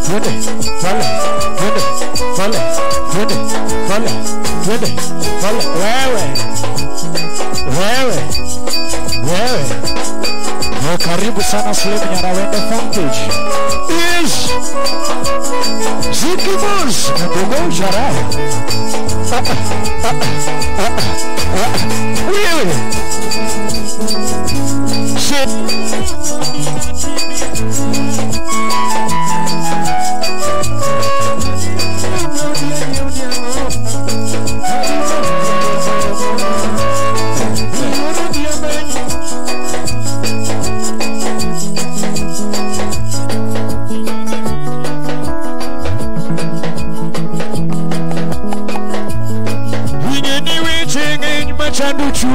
Twende pole, twende pole, twende pole, twende pole. Wewe, wewe, wewe. Karibu sana Slim Nyarawende fanpage. Is Zikibus Ndogo Jara. Wewe. Shit.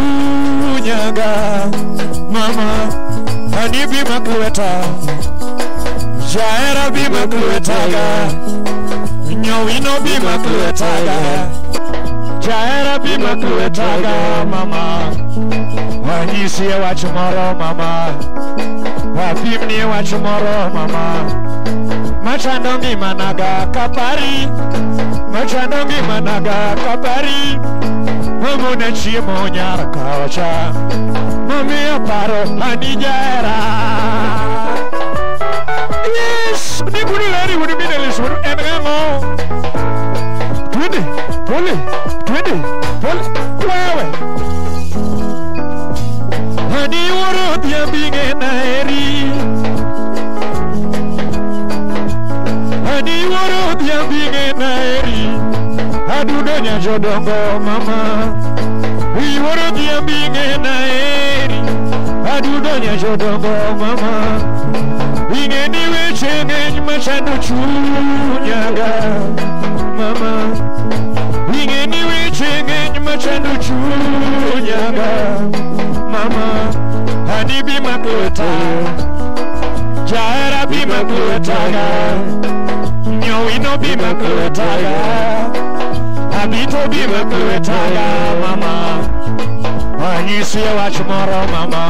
Chunyaga mama ani bima kuleta jaera bima kuletaga nyowino bima kuletaga jaera bima kuletaga mama wanyisi wach moro mama wapimni wach moro mama machando ngimanaga kapari machando ngimanaga kapari Mamona chiemo nyar kaocha mamiyo paro ani jaera. Yes, ni kuni leri kuni minele suru en ng'o. Twende pole, twende pole wewe. Ani wuoro odhiambo ing'e naeri. Ani wuoro odhiambo ing'e naeri. Adudo nyajodongo mama. Iwuoro odhiambo ing'e naeri. Adudo nyajodongo mama. Ing'e ni weche ng'eny machando chunyaga mama. Ing'e ni weche ng'eny machando chunyaga mama. Ani bima kuleta jaera bima kuletaga nyowino bima kuletaga Abito bima kuletaga mama. Wanyisi wach moro mama.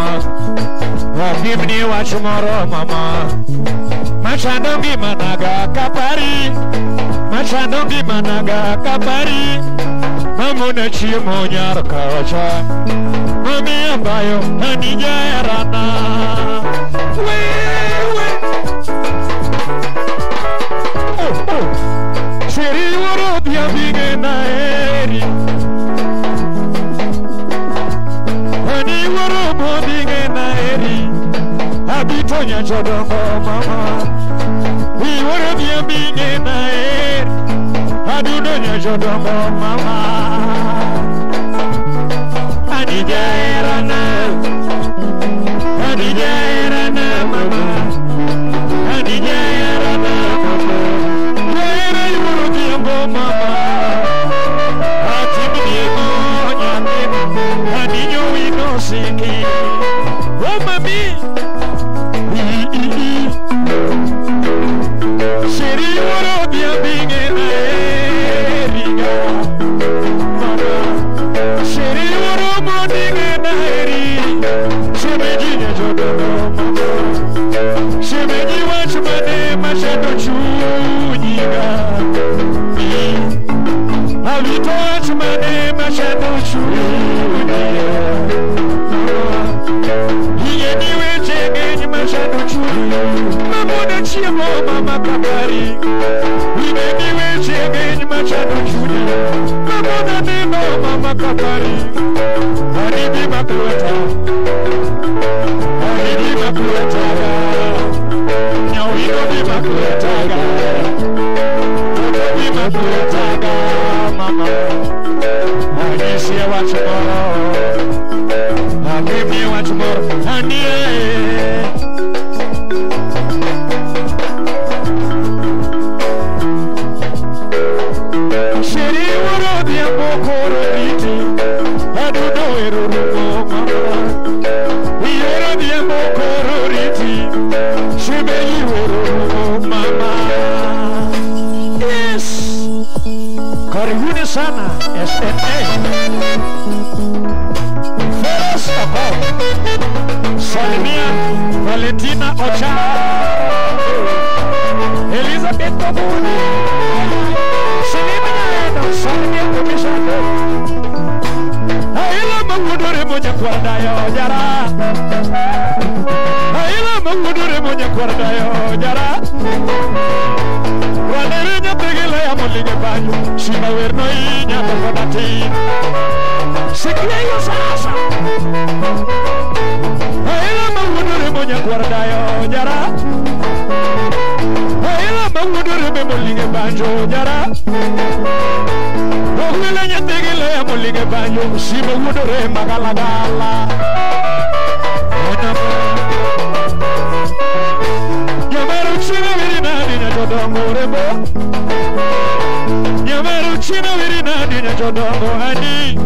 Wapimni wach moro mama. Machando ngimanaga kapari. Machando ngimanaga kapari. Mamona chiemo nyar kaocha. Mami ambayo ani jaerana. Wewe. Oh oh. Sheri wuoro odhiambo ing'e naeri. Ani wuoro odhiambo ing'e naeri. Abito nyajodongo mama. Iwuoro odhiambo ing'e naeri. Adudo nyajodongo mama. Ani jaerana. Ani jaerana mama. Ani jaerana mama. Mama, siki. Oh mami, sheri wuoro odhiambo ing'e naeriga mama. Sheri wuoro mondo ing'e naeri. Shemeji nyajodongo mama. Shemeji wach mane machando chunyiga. Abito wach mane machando chunyiga. Ing'e ni weche ng'eny machando chunya. Mamona chiemo mama kapari. Ing'e ni weche ng'eny machando chunya. Mamona neno mama kapari. Ani bima kuleta. Ani bima kuletaga. Nyawino bima kuletaga. Toto bima kuletaga mama. Anyisi wach moro. Apimni wach moro. Anie. Sheri wuoro odhiambo koro riti. Adudo ero rumo mama. Iwuoro odhiambo koro riti. Shemeji wero rumo mama. Yes. Karibuni sana SNA. Feroz Okot. Salimia Valentina Ocha. Elizabeth Obuni Silima Nyaendo Salimia Komisando Aila mawuodore monyakwar dayo jara Aila mawuodore monyakwar dayo jara Wanere nyathigi leya moling' e banjo Simba wer no inya to koda tin Sikia hiyo sasa Aila mawuodore monyakwar dayo jara Aila mawuodore moling' e banjo jara Ogwile nyathigi leya moling' e banjo Simba wuodore magalagala Nyamaro china wiri nadi nyajodongo rembo Nyamaro china wiri nadi nyajodongo ani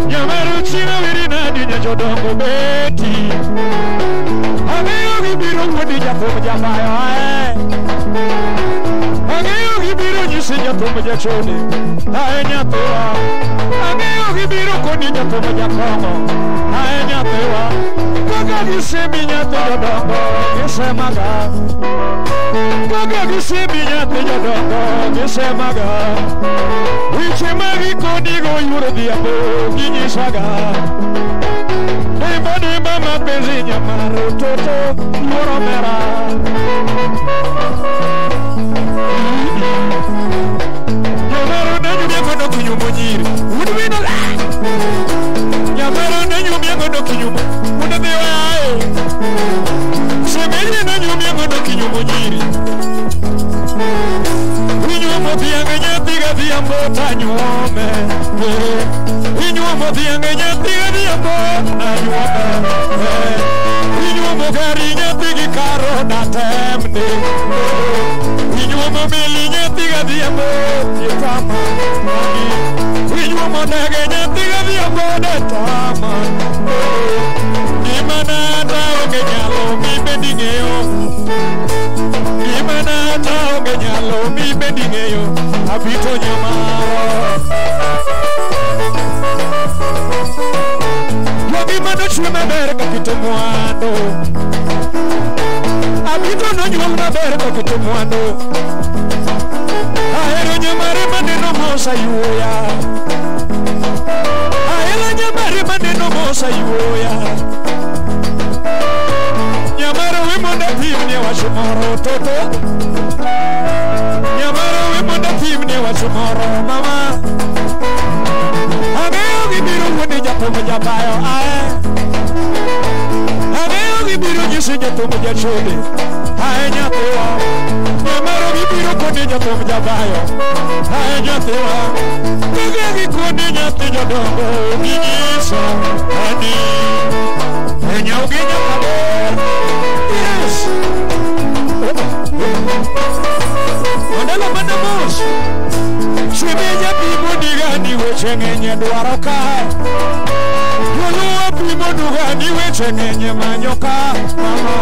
Nyamaro china wiri nadi nyajodongo beti Ang'eyo gibiro wuondi jathum jabayo ae Ang'eyo gibiro nyisi jathum jachode ae nyathiwa Ang'eyo gibiro koni jathum jakong'o ae nyathiwa Kaka gisemi nyathi jodongo gisemaga Kaka gisemi nyathi jodongo gisemaga Weche magikonigo yuoro dhiambo ginyisaga Dimba dimba mapenzi nyamaro toto yuoro mera Nyamaro ne nyumia godo kinyumo nyiri Wuod wino la Nyamaro ne nyumia godo kinyumo Wuod dhiwa ae Shemeji ne nyumia godo kinyumo nyiri Inyuomo dhiang' nyathi gadhiambo tanyuome Inyuomo dhiang' nyathi gadhiambo nanyuome Inyuomo gari nyathi gi karo datemne Inyuomo meli nyathi gadhiambo itama Inyuomo ndege nyathi gadhiambo detama Gimana ta onge nyalo mibed ing'eyo Gimana ta onge nyalo mibed ing'eyo Abito nyamaro Jogi manochwe maber kakito mwandu Abito nonyuol maber kakito mwandu Ahero nyamare maneno mosa yuoya Ahero nyamare maneno mosa yuoya Nyamaro we mondo apimnie wach moro toto Nyamaro we mondo apimnie wach moro mama Ang'eyo gibiro wuondi jathum jabayo ae Ang'eyo gibiro nyisi jathum jachode ae nyathiwa Nyamaro gibiro koni jathum jabayo ae nyathiwa Kaka gikoni nyathi jodongo ginyiso ani Nyaugi nyaka ber Yes Ondelo mana mos Shemeja pimo digani weche ng'eny e dwaro ka Joluo pimo dugani weche ng'eny e manyo ka mama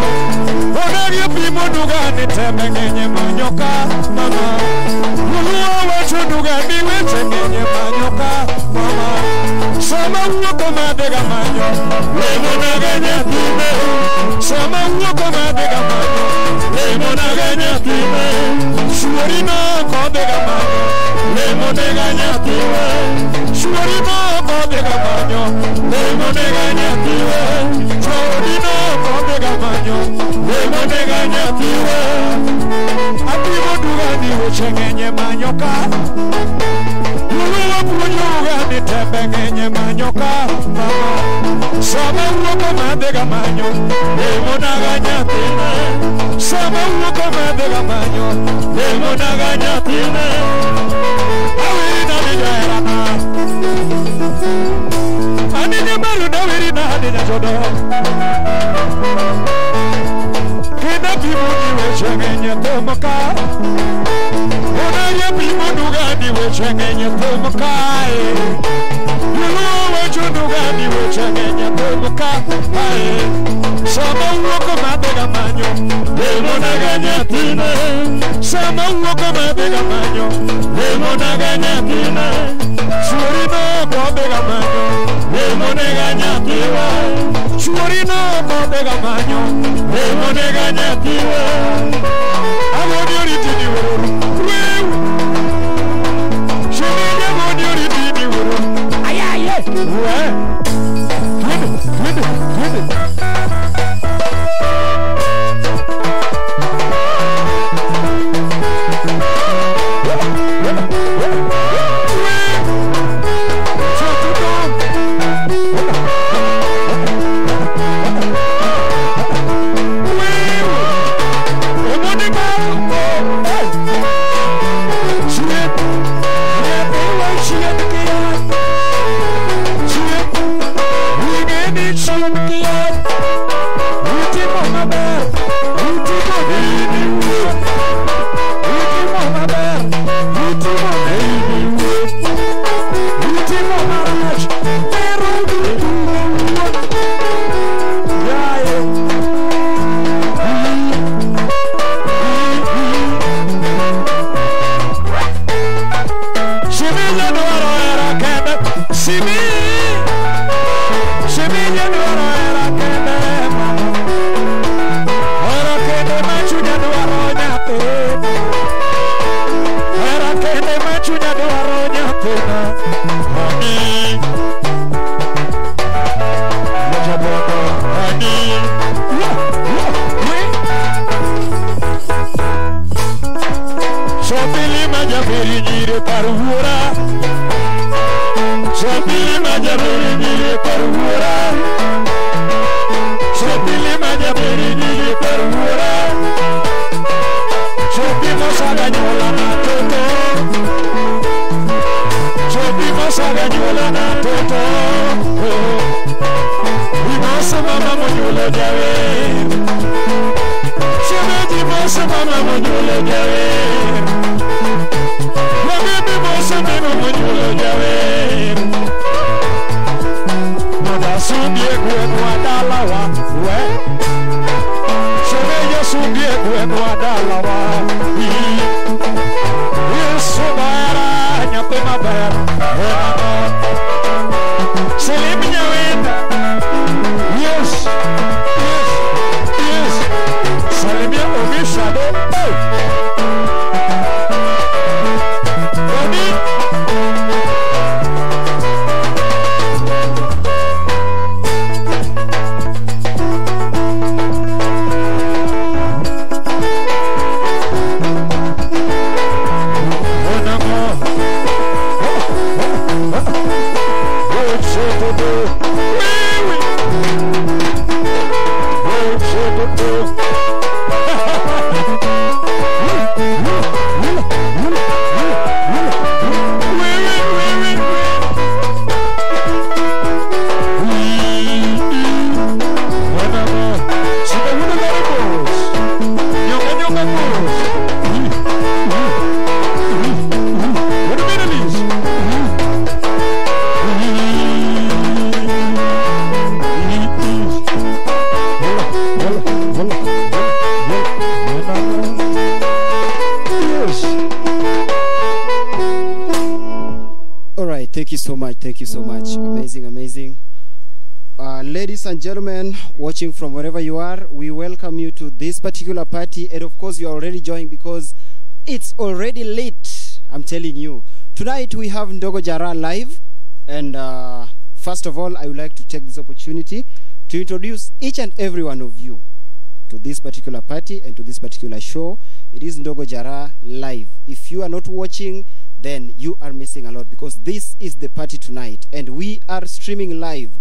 Onagi pimo dugani tembe ng'eny e manyo ka mama Joluo wacho dugani weche ng'eny e manyo ka mama Sama wuok madhiga manyo lemo naga nyathine Sama wuok madhiga manyo lemo naga nyathine Chuori no kodhiga manyo lemo nega nyathiwa Chuori no kodhiga manyo lemo nega nyathiwa Chuori no kodhiga manyo lemo nega nyathiwa Apimo dugani weche ng'eny e manyo ka Joluo puonjo ugani tembe ng'eny e manyo ka mama Sama wuok madhiga manyo lemo naga nyathina Sama wuok madhiga manyo lemo naga nyathina Aweri nadi jaherana Ani nyamaru daweri nadi nyajodongo Kendo pimo ni weche ng'eny e thum ka Onagi pimo dugani weche ng'eny e thum kae Joluo wacho dugani weche ng'eny e thum kae Sama wuok madhiga manyo lemo naga nyathina Sama wuok madhiga manyo lemo naga nyathina Chuori no kodhiga manyo lemo nega nyathiwa Chuori no kodhiga manyo lemo nega nyathiwa. nyathina ani Jabondo ani Sopili majabiri nyire paruura Sopili majabiri nyire paruura Sopili majabiri nyire paruura Sopi mosaga nyola na toto Sopi mosaga nyola na toto Imosa mama monyulo jawer Shemeji mosa mama monyulo jawer Mabibi mosa mama monyulo jawer Moda sundie gwen wadalawa we Shemeji sundie gwen wadalawa Yesu bara nyathi maber Selim nyawenda. Yes, yes, yes. Salimia Omishado. Omi. Thank you so much. Thank you so much. Amazing, amazing. Ladies and gentlemen, watching from wherever you are, we welcome you to this particular party. And of course, you are already joined because it's already late. I'm telling you. Tonight, we have Ndogo Jara live. And first of all, I would like to take this opportunity to introduce each and every one of you to this particular party and to this particular show. It is Ndogo Jara live. If you are not watching, then you are missing a lot, because this is the party tonight and we are streaming live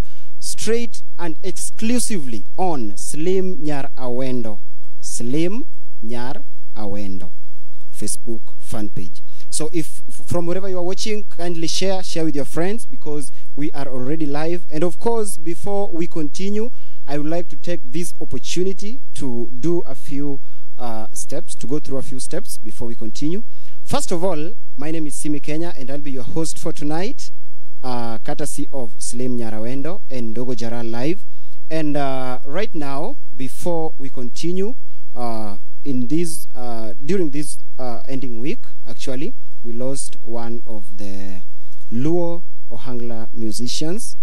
straight and exclusively on Slim Nyar Awendo, Slim Nyar Awendo Facebook fan page. So if from wherever you are watching, kindly share with your friends, because we are already live. And of course, before we continue, I would like to take this opportunity to do a few steps, to go through a few steps before we continue. First of all, my name is Simi Kenya, and I'll be your host for tonight, courtesy of Slim Nyar Awendo and Ndogo Jara Live. And right now, before we continue, in this during this ending week, actually, we lost one of the Luo Ohangla musicians,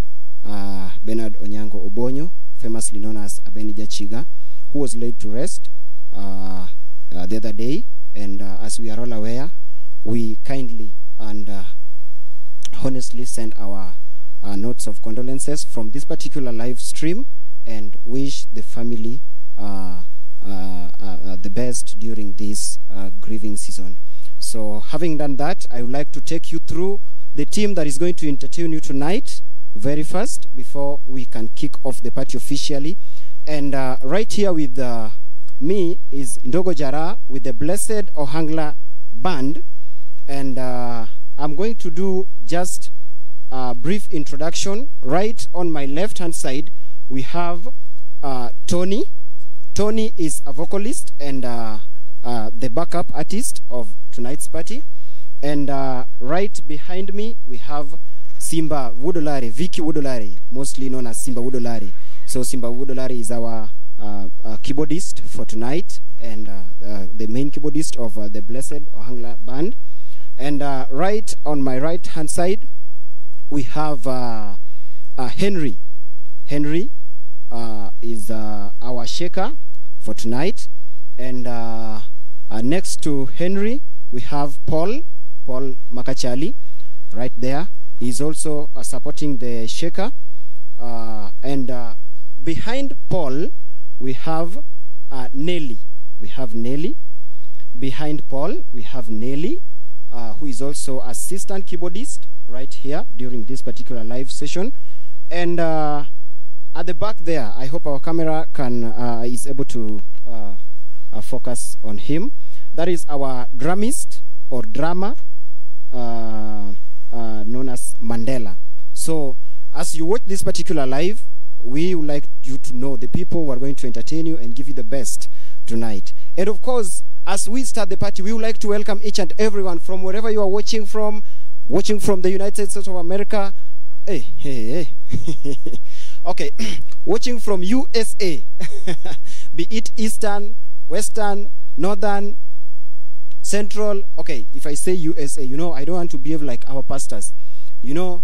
Bernard Onyango Obonyo, famously known as Abeni Jachiga, who was laid to rest the other day. And as we are all aware, we kindly and honestly send our notes of condolences from this particular live stream and wish the family the best during this grieving season. So having done that, I would like to take you through the team that is going to entertain you tonight very fast before we can kick off the party officially. And right here with me is Ndogo Jara with the Blessed Ohangla Band. And I'm going to do just a brief introduction. Right on my left-hand side, we have Tony. Tony is a vocalist and the backup artist of tonight's party. And right behind me, we have Simba Wudolare, Vicky Wudolare, mostly known as Simba Wudolare. So Simba Wudolare is our keyboardist for tonight and the main keyboardist of the Blessed Ohangla Band. And right on my right-hand side, we have Henry. Henry is our shaker for tonight. And next to Henry, we have Paul Makachali. right there. He's also supporting the shaker. And behind Paul, we have Nelly. We have Nelly. Behind Paul, we have Nelly, who is also assistant keyboardist right here during this particular live session. And at the back there, I hope our camera can is able to focus on him. That is our drummist or drummer, known as Mandela. So as you watch this particular live, we would like you to know the people who are going to entertain you and give you the best tonight. And of course, as we start the party, we would like to welcome each and everyone from wherever you are watching from the United States of America. Hey, hey, hey. Okay, watching from USA, be it Eastern, Western, Northern, Central. Okay, if I say USA, you know, I don't want to behave like our pastors. You know,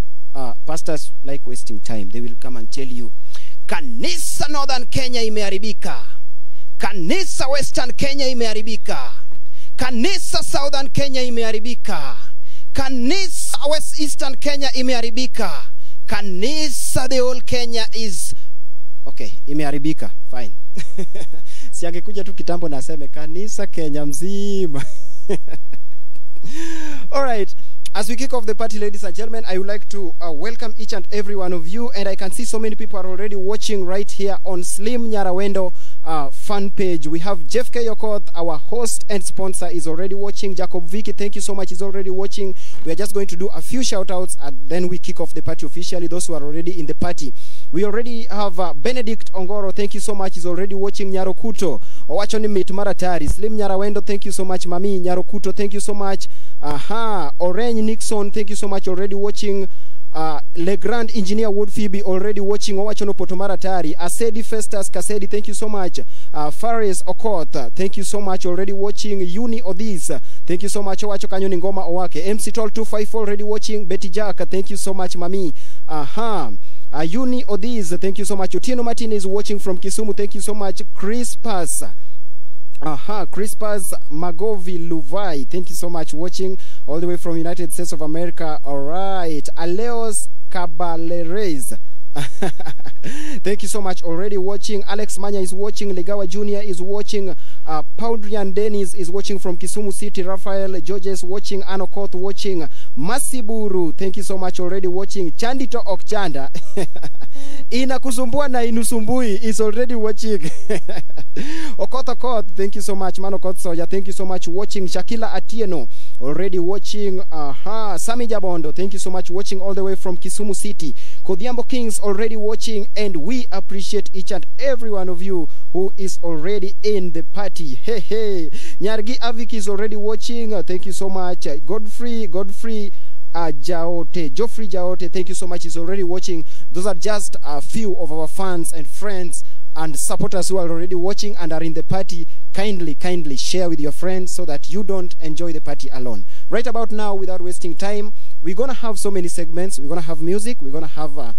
pastors like wasting time. They will come and tell you, Kanisa Northern Kenya imeharibika, Kanisa Western Kenya imeharibika, Kanisa Southern Kenya imeharibika, Kanisa West Eastern Kenya imeharibika, Kanisa the whole Kenya is okay, imeharibika, fine. Si angekuja tu kitambo na aseme kanisa Kenya mzima. All right. As we kick off the party, ladies and gentlemen, I would like to welcome each and every one of you. And I can see so many people are already watching right here on Slim Nyarawendo fan page. We have Jeff K. Okoth, our host and sponsor, is already watching. Jacob Vicky, thank you so much, is already watching. We are just going to do a few shout outs and then we kick off the party officially. Those who are already in the party. We already have Benedict Ongoro, thank you so much, is already watching. Nyarokuto, Owachoni Mit Maratari, Slim Nyarawendo, thank you so much. Mami Nyarokuto, thank you so much. Aha, Orange Nixon, thank you so much, already watching. Legrand Engineer Wood Phoebe already watching. Owachono Potomaratari, Asedi Festus Kasedi, thank you so much. Faris Okoth, thank you so much, already watching. Uni Odis, thank you so much. Owacho Kanyoni Ngoma Owake, MC Tol 254 already watching. Betty Jack, thank you so much, Mami. Aha. Uni Odis, thank you so much. Otieno Martin is watching from Kisumu, thank you so much. Chris Pass. Aha, Crispas Magovi Luvai, thank you so much, watching all the way from United States of America. All right, Aleos Cabaleres, thank you so much, already watching. Alex Manya is watching. Legawa Jr. is watching. Paudrian Dennis is watching from Kisumu City. Raphael George is watching. Anokoth watching. Masiburu, thank you so much, already watching. Chandito Okchanda Inakusumbua na inusumbui is already watching. Okoth Okoth, thank you so much. Mano Okoth Soja, thank you so much, watching. Shakila Atieno already watching. Aha, Sami Jabondo, thank you so much, watching all the way from Kisumu City. Kodhiambo Kings already watching, and we appreciate each and every one of you who is already in the party. Hey, hey. Nyargi Avik is already watching. Thank you so much. Godfrey Jaote, Geoffrey Jaote, thank you so much, is already watching. Those are just a few of our fans and friends and supporters who are already watching and are in the party. Kindly, kindly share with your friends so that you don't enjoy the party alone. Right about now, without wasting time, we're gonna have so many segments. We're gonna have music, we're gonna have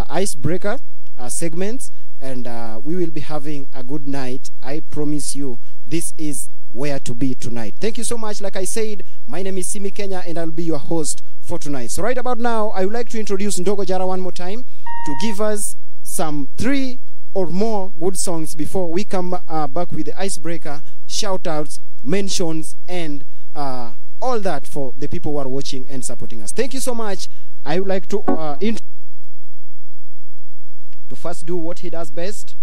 icebreaker segments, and we will be having a good night. I promise you, this is where to be tonight. Thank you so much. Like I said, my name is Simi Kenya and I'll be your host for tonight. So right about now, I would like to introduce Ndogo Jara one more time to give us some 3 or more good songs before we come back with the icebreaker, shout outs, mentions, and all that for the people who are watching and supporting us. Thank you so much. I would like to first do what he does best.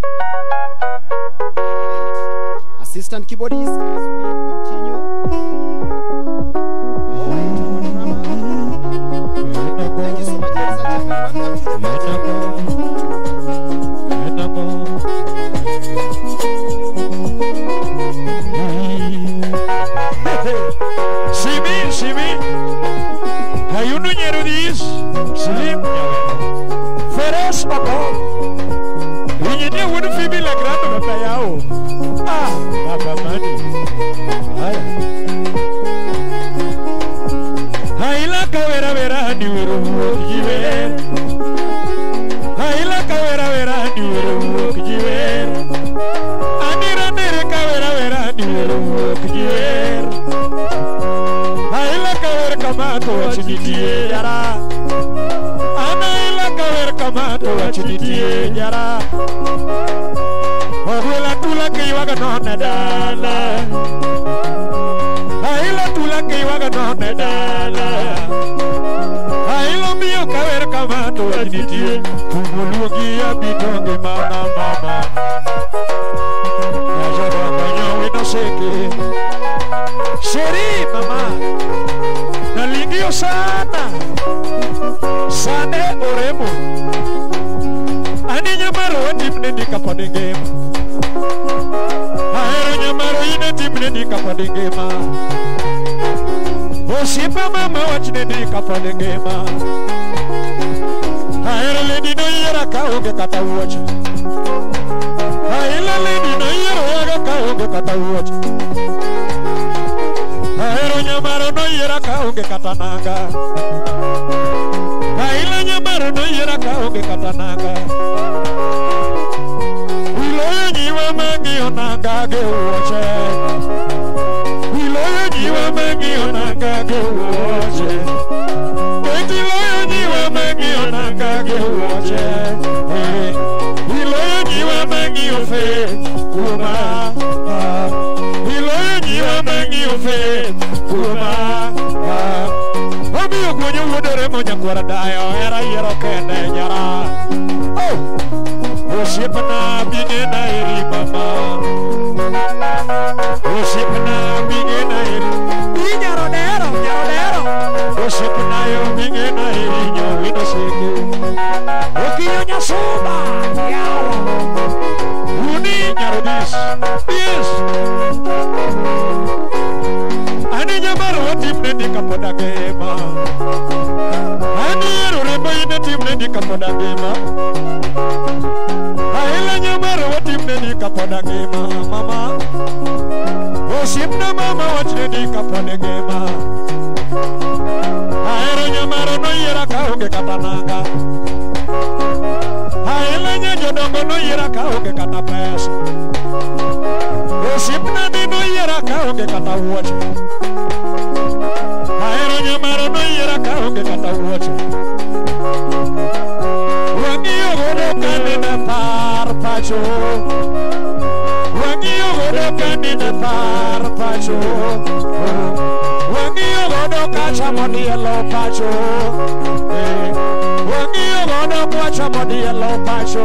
Assistant keyboardist, as we continue. All right, our drama. Thank you so much, ladies and gentlemen. Welcome to the party. Simi, Simi. Ayunu nyerudis. Slim Feres Okoth. Injinia Wood Phoebe Legrand baba yao. Ah, baba mani. Haya. Haila kawera vera ni wero jiver. Haila kawera vera ni wero jiver. Anira nere kawera vera ni wero jiver. Haila kawera kama to nitie jara. Anaila kawer kama to wach nitie jara. Ogwela tula kiywaga none dala. Aila tula kiywaga none dala. Aila miyo kawer kama to wach nitie. Kumuluongi abitonge mama mama. Sheri mama nalingio sana sane oremo ani nyamaro watimne ni kapod ngima ahero nyamaro ine timne ni kapod ngima osiepa mama wachne ni kapod ngima ahero lady no yiera kaonge kata wuoche ahilo lady no yiero yaga kaonge kata wuoche ahero nyamaro no yiera kaonge kata nanga. Aila nyamaro no yiera kaonge kata nanga. Iloyo nyiwa mang'iyo nanga gi wuoche. Iloyo nyiwa mang'iyo nanga gi wuoche. Beti iloyo nyiwa mang'iyo nanga gi wuoche. Iloyo nyiwa mang'iyo fe kuma. Iloyo nyiwa mang'iyo fe kuma. Omiyo gwonyo wuodore monyakwar dayo hera yiero kende nyara. Oh! Osiepna bingena eri mama. Osiepna bingena eri. Bi nyaro dero, nyaro dero. Osiepna yo bingena eri nyowino seke. Okiyo nyasuba, yawa. Uni nyaro dis, dis. Ani nyamaro watimne ni kapod angima. Ani ero rembo ine timne ni kapod angima. Aila nyamaro watimne ni kapod angima mama. Osiepna mama wachne ni kapod ngima. Ahero nyamaro noyiera kaonge kata nanga. Aila nya jodongo noyiera kaonge kata pesa. Osiepna ni noyiera kaonge kata wuoche. Ahero nyamaro noyiera kaonge kata wuoche. Wang'iyo godo kanene par pacho. Wang'iyo godo kanene par pacho. Wang'iyo godo kachamo dielo pacho. Wang'iyo godo kwachamo dielo pacho.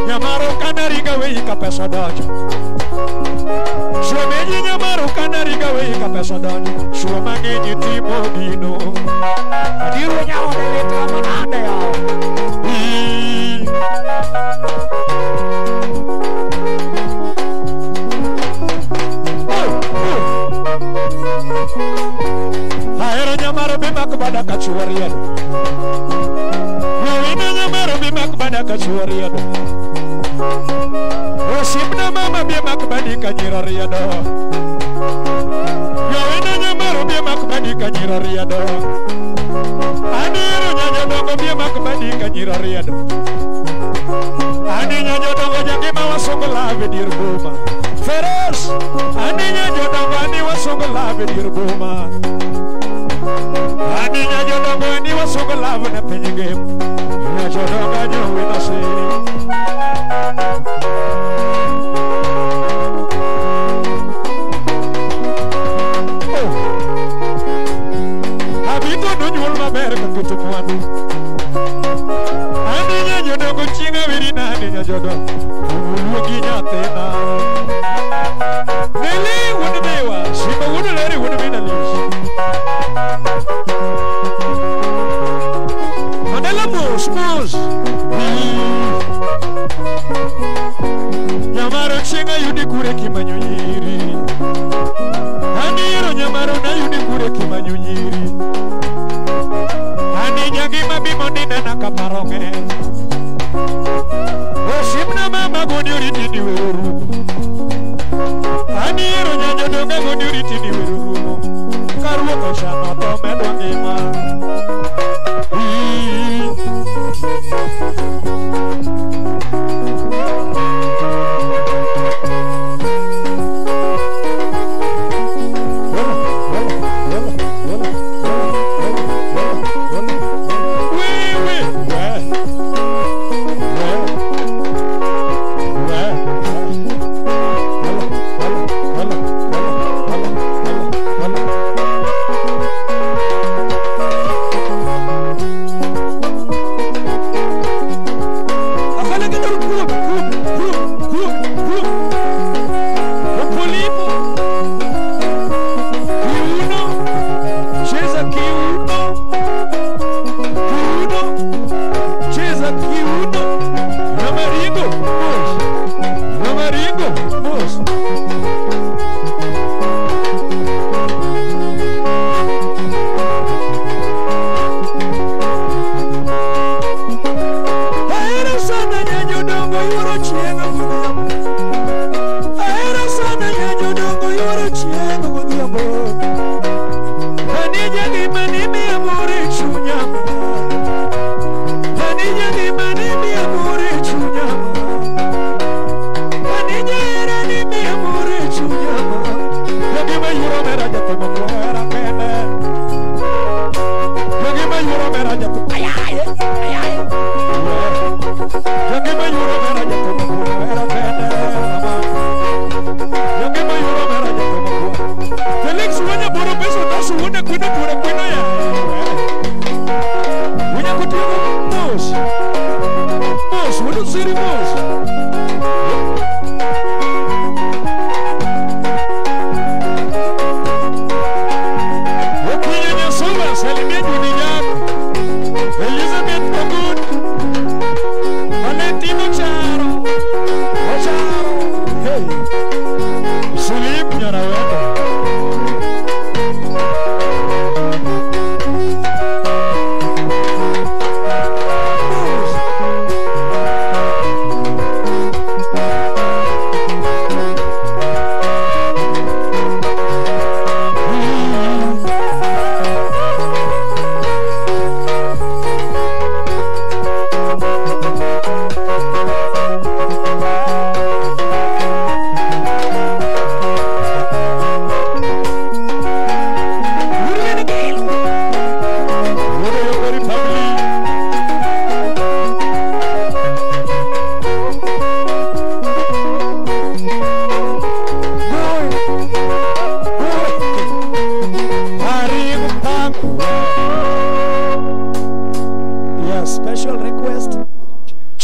Nyamaro kanariga wei ka pesa donjo. Shwemeji nyamaro kanariga wei ka pesa donjo. Shwe mang'eny timo gino. Adiru nyaode leta manade yao. Ahero nyamaro be mak bada ka chuo riedo. Nyawino nyamaro be mak bada ka chuo riedo. Osiepna mama be mak badi ka nyiro riedo. Nyawino nyamaro be mak badi ka nyiro riedo. Ani ero nyajodongo be mak badi ka nyiro riedo. Ani nyajodongo jangima wasungu lave dier boma. Feroz, ani nyajodongo ani wasungu lave dier boma. Ani nyajodongo ani wasungu lave ne piny ngima. Nyajodongo nyowino si. Abito nonyuol maber kaketo mwandu. Ani nyajodongo chieng' aweri nade nyajodongo. Uluongi nyathina. Neli wuod Dewa, Simba wuod Leri wuod Minalis. Mandela mos mos. Nyamaro chieng' ayudi kure kimanyo nyiri. Ani ero nyamaro nayudi kure kimanyo nyiri. Ani nyangima bimo ninena kaparo ng'eny. Osiepna mama goni oriti ni wero rumo. Ani ero nyajodongo goni oriti ni wero rumo. Ka ruoth ochano to medwa ngima. Wala, wala, wala, wala.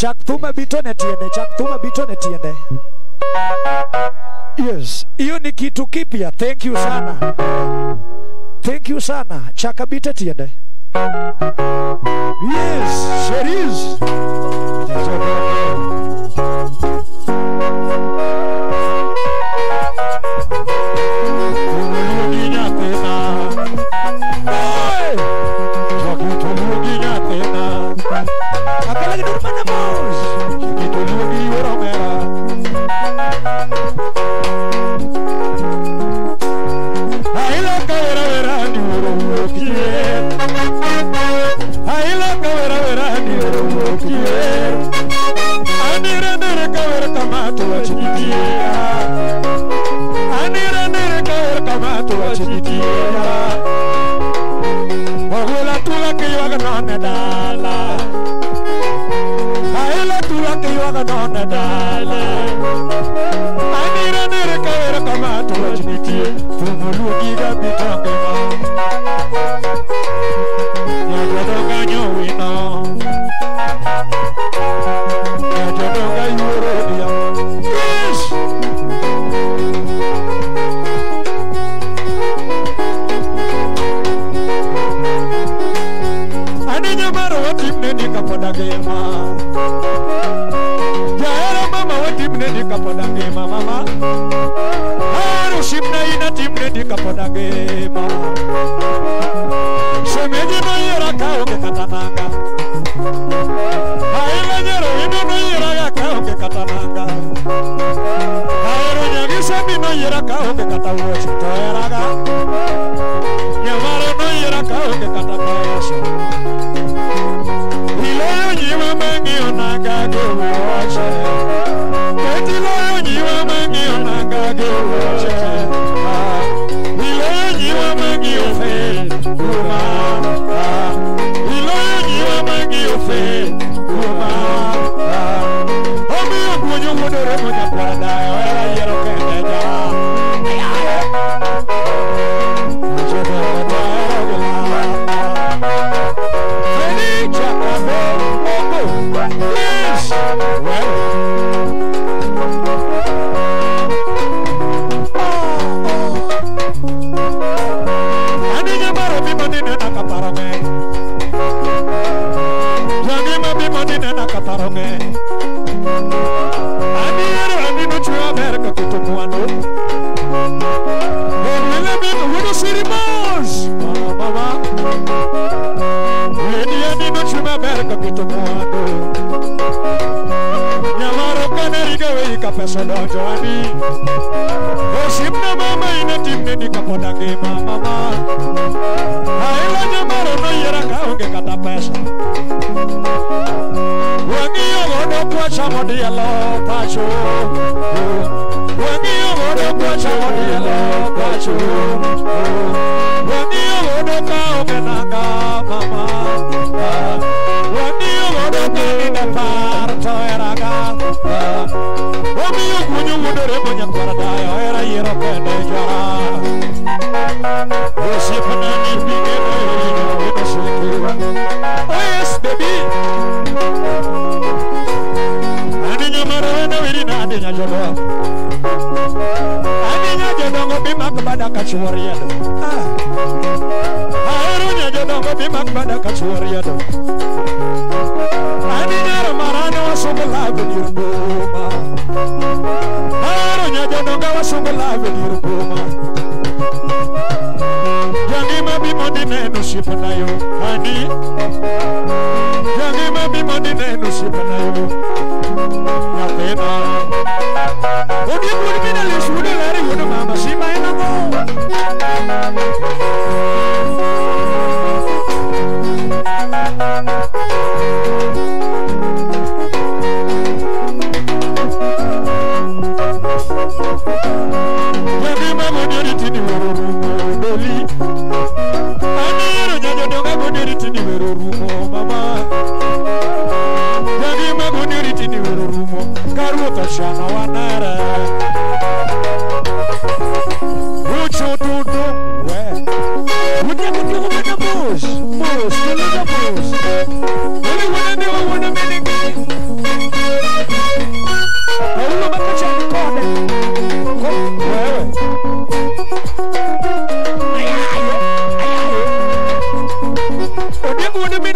Chak thuma bitone tiende, chak thuma bitone tiende. Yes, hiyo ni kitu kipya. Thank you sana. Thank you sana. Chaka bite tiende. Yes, Cherise.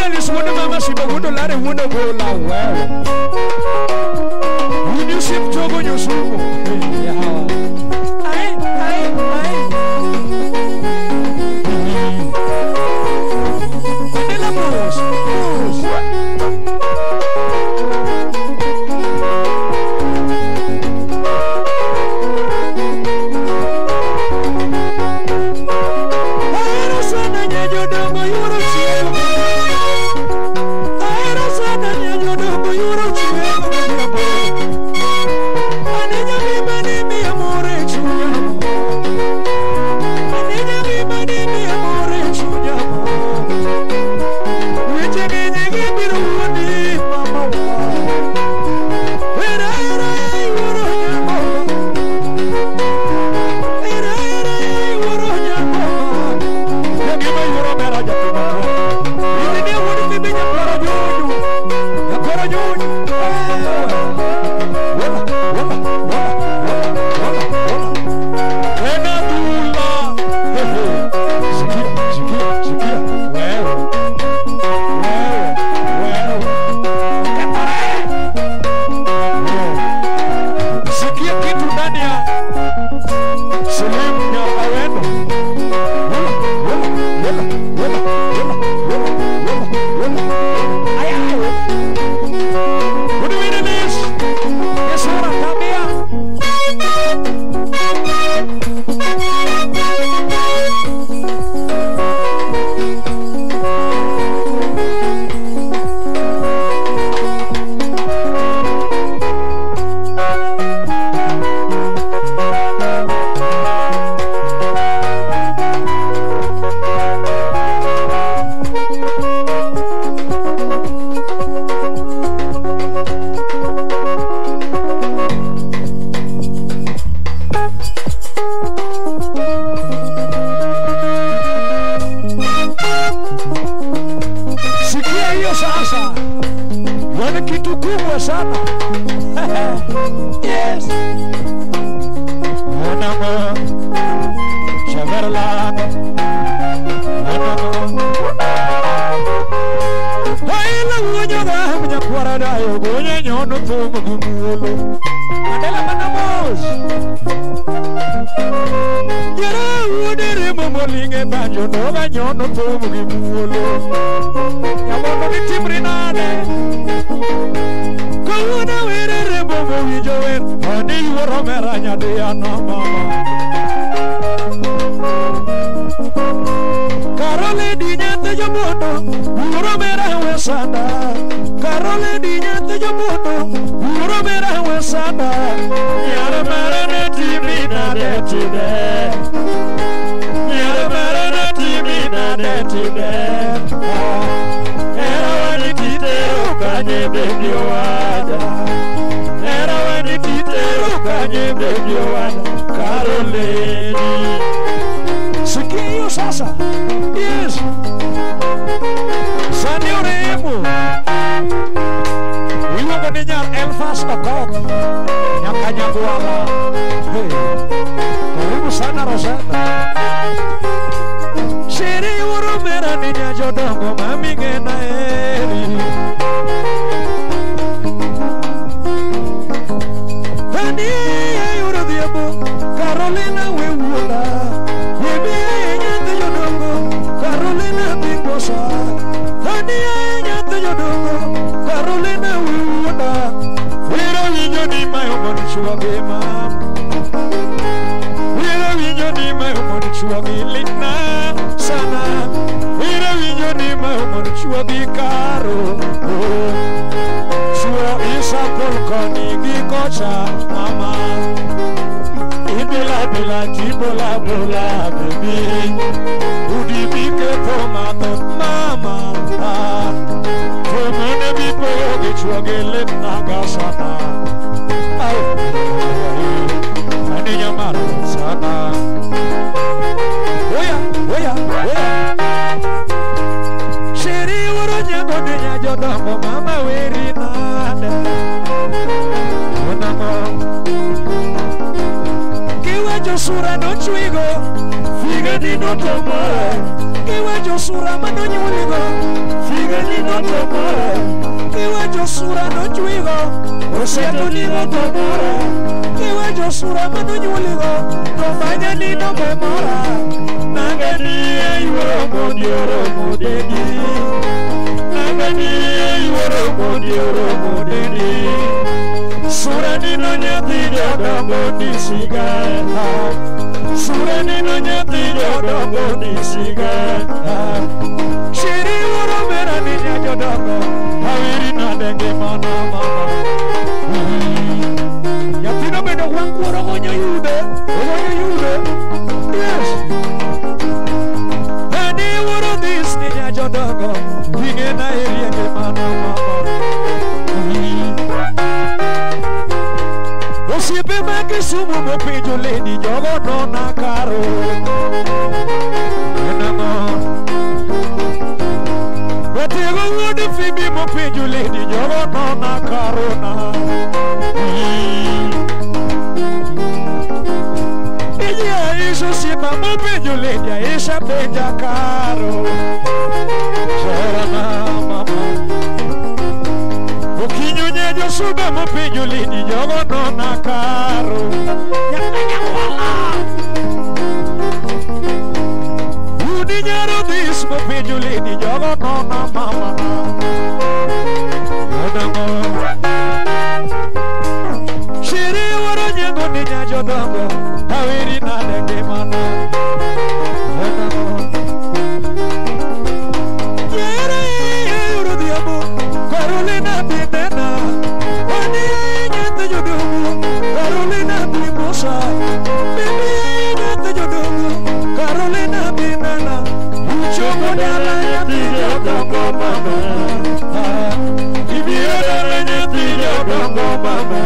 Mandela lisuone mama sibagundo lare wuondo gola wewe. Unyusip chogo nyusumo. Ai ai ai. Mandela Bros. Bros. Sura no chwigo, figa di no tomore, kiwacho sura manonyuoligo. Sigani no tomora Kiwacho sura no chwigo Osieto nigo tomora Kiwacho sura manonyuoligo To manya ni no bemora Nangani yuoro modioro modedi Nangani yuoro modioro modedi Sura ni no nyathi jodongo ni siga Sura ni no nyathi jodongo ni siga Shiri wuoro mera ni jodongo Awiri nade ngimana mama Nyathino bende wang' kuoro gonyo yude Ogonyo yude Yes Ani wuoro this ni jodongo Ing'ena erie ngimana mama Osiepe ma Kisumu mopenjo lady jogo nona karo Enang'o Watego wuod Fibi mopenjo lady jogo nona karo na Ije Aisha osiepa mopenjo lady Aisha penja karo Jorana mama Okinyo nyejo suba mopenjo lady jogo nona karo Nyaka Udi nyaro this mopenjo lady jogo nona mama Onang'o Shiri wuoro nyango ni nyajodongo Awiri nade ngimana Onang'o Yere yoro dhiambo Carolina binena Ani nyathi jodongo Carolina bimosa Bibi nyathi jodongo Carolina binena Uchopo dala nyathi jodongo mama Ibiro dala nyathi jodongo mama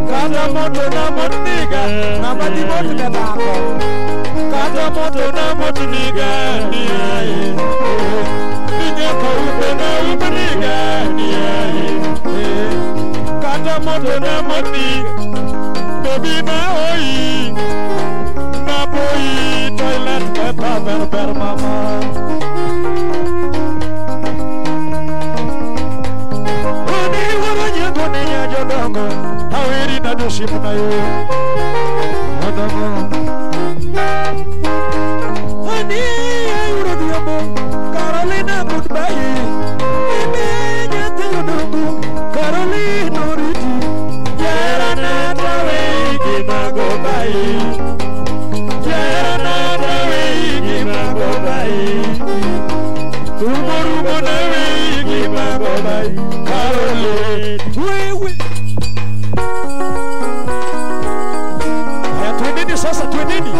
Kata moto na motniga Ng'ama dhi motne dhako Kata moto na motniga niaye Nyaka ube na ubniga niaye Kata moto na motniga Baby na oi Na boy toilet paper ber ber mama Oni wuoro nyango ni nyajodongo Awiri na dosiepna yo Odongo Ani ayuro dhiambo Carolina goodbye Ibe nyathi jodongo Carolina oriti Jerana tawegi magobai Jerana tawegi magobai Rumo rumo na wegi magobai Caroline Wewe Haya twendeni sasa twendeni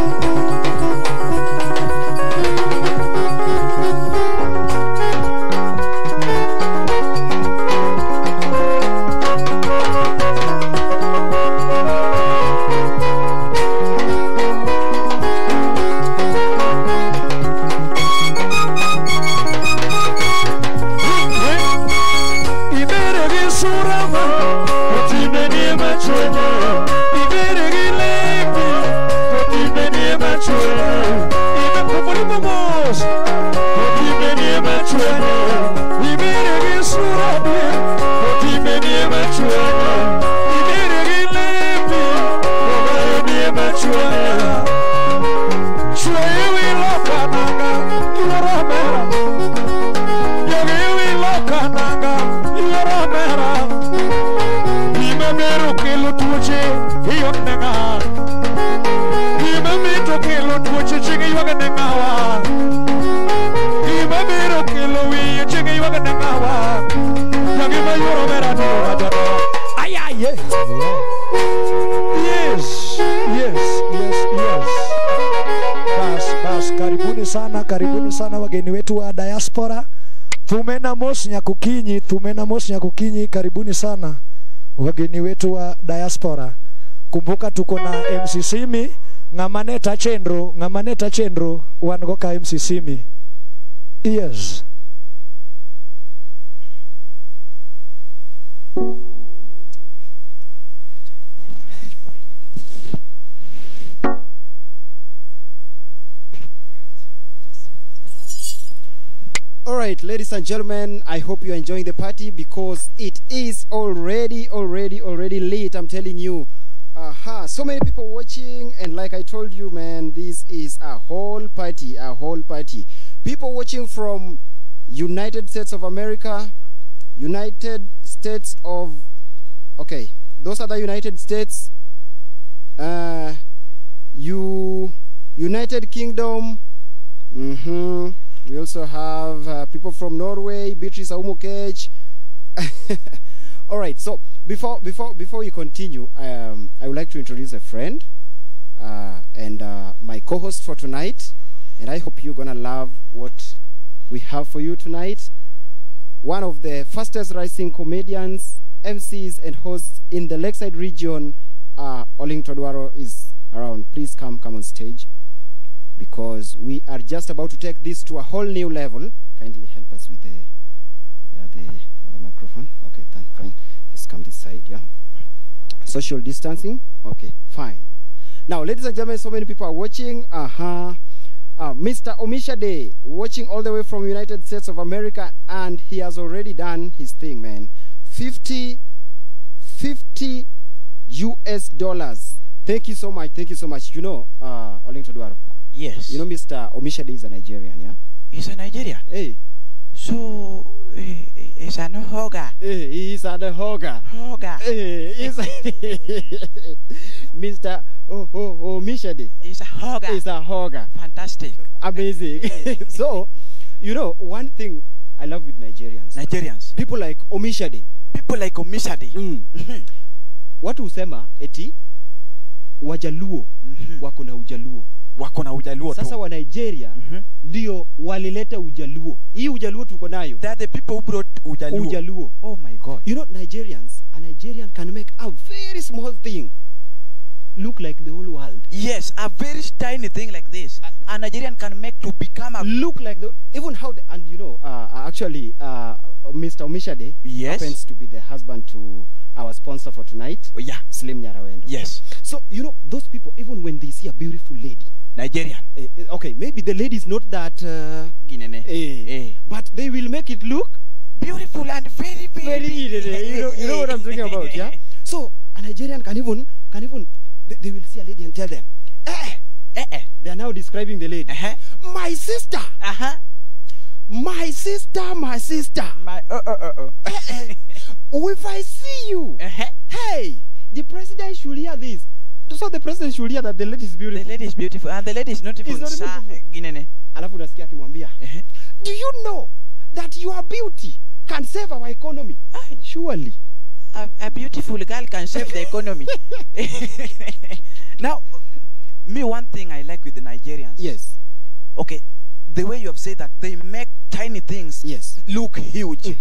Karibuni sana wageni wetu wa diaspora. Thumena mos nyakukinyi, thumena mos nyakukinyi, karibuni sana wageni wetu wa diaspora. Kumbuka tuko na MC Simi, ng'amaneta chenro wan go ka MC Simi. Yes. All right, ladies and gentlemen, I hope you're enjoying the party because it is already lit, I'm telling you. So many people watching, and like I told you, man, this is a whole party, a whole party. People watching from United States of America, United States of... Okay, those are the United States, United Kingdom, We also have people from Norway, Beatrice Aumokech. All right, so before we continue, I would like to introduce a friend and my co-host for tonight, and I hope you're gonna love what we have for you tonight. One of the fastest rising comedians, MCs, and hosts in the Lakeside region, Oling Todwaro, is around. Please come on stage, because we are just about to take this to a whole new level. Kindly help us with the other microphone. Okay, fine. Just come this side, yeah. Social distancing. Okay, fine. Now, ladies and gentlemen, so many people are watching. Mr. Omishade, watching all the way from United States of America, and he has already done his thing, man. 50 US dollars. Thank you so much. Thank you so much. You know, Oling Todwaro. Yes. You know, Mr. Omishade is a Nigerian, yeah? He's a Nigerian? Hey. So, he's an hogger. Hey, he's an hogger. Hogger. Hey, he's Mr. Omishade. He's a hogger. He's a hogger. Fantastic. Amazing. So, you know, one thing I love with Nigerians. Nigerians. People like Omishade. People like Omishade. Watu husema eti Wajaluo wako na Ujaluo. Wako na Ujaluo. Sasa wa Nigeria ndio walileta Ujaluo. Hii Ujaluo tuko nayo. They are the people who brought Ujaluo. Ujaluo. Oh my God. You know, Nigerians, a Nigerian can make a very small thing look like the whole world. Yes, a very tiny thing like this. A Nigerian can make to become a... Look like the... Even how... The, and you know, actually, Mr. Omishade happens to be the husband to our sponsor for tonight. Oh, yeah. Slim Nyarawendo. Yes. So, you know, those people, even when they see a beautiful lady... Nigerian. Okay, maybe the lady is not that... But they will make it look... Beautiful and very, very... Very, you know what I'm talking about, yeah? So, a Nigerian can even... They will see a lady and tell them, eh, eh, eh. They are now describing the lady. My sister. My sister, my sister. My, Eh, eh. If I see you, hey, the president should hear this. So the president should hear that the lady is beautiful. The lady is beautiful, and the lady is not even. Alafu unasikia akimwambia, do you know that your beauty can save our economy? Surely. A beautiful girl can save the economy. Now, me, one thing I like with the Nigerians. Yes. Okay, the way you have said that they make tiny things look huge.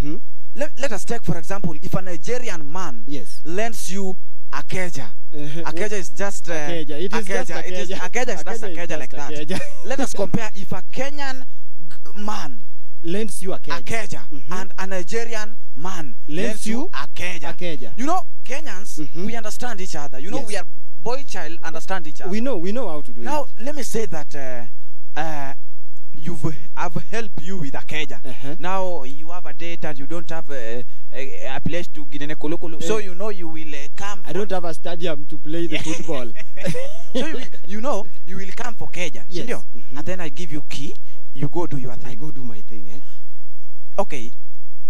Let us take, for example, if a Nigerian man lends you a keja. Akeja is just Akeja. It is just Akeja. Akeja is just Akeja like that. Let us compare if a Kenyan man lends you a keja, and a Nigerian man lends you a keja. You know, Kenyans, we understand each other. You know, we are boy child understand each other. We know how to do it. Now, let me say that I've helped you with a keja. Now you have a date and you don't have a place to get in a. So you know you will come. I don't have a stadium to play the football. So you know you will come for keja. Yes. And then I give you key. You go do your thing. I go do my thing, eh? Okay.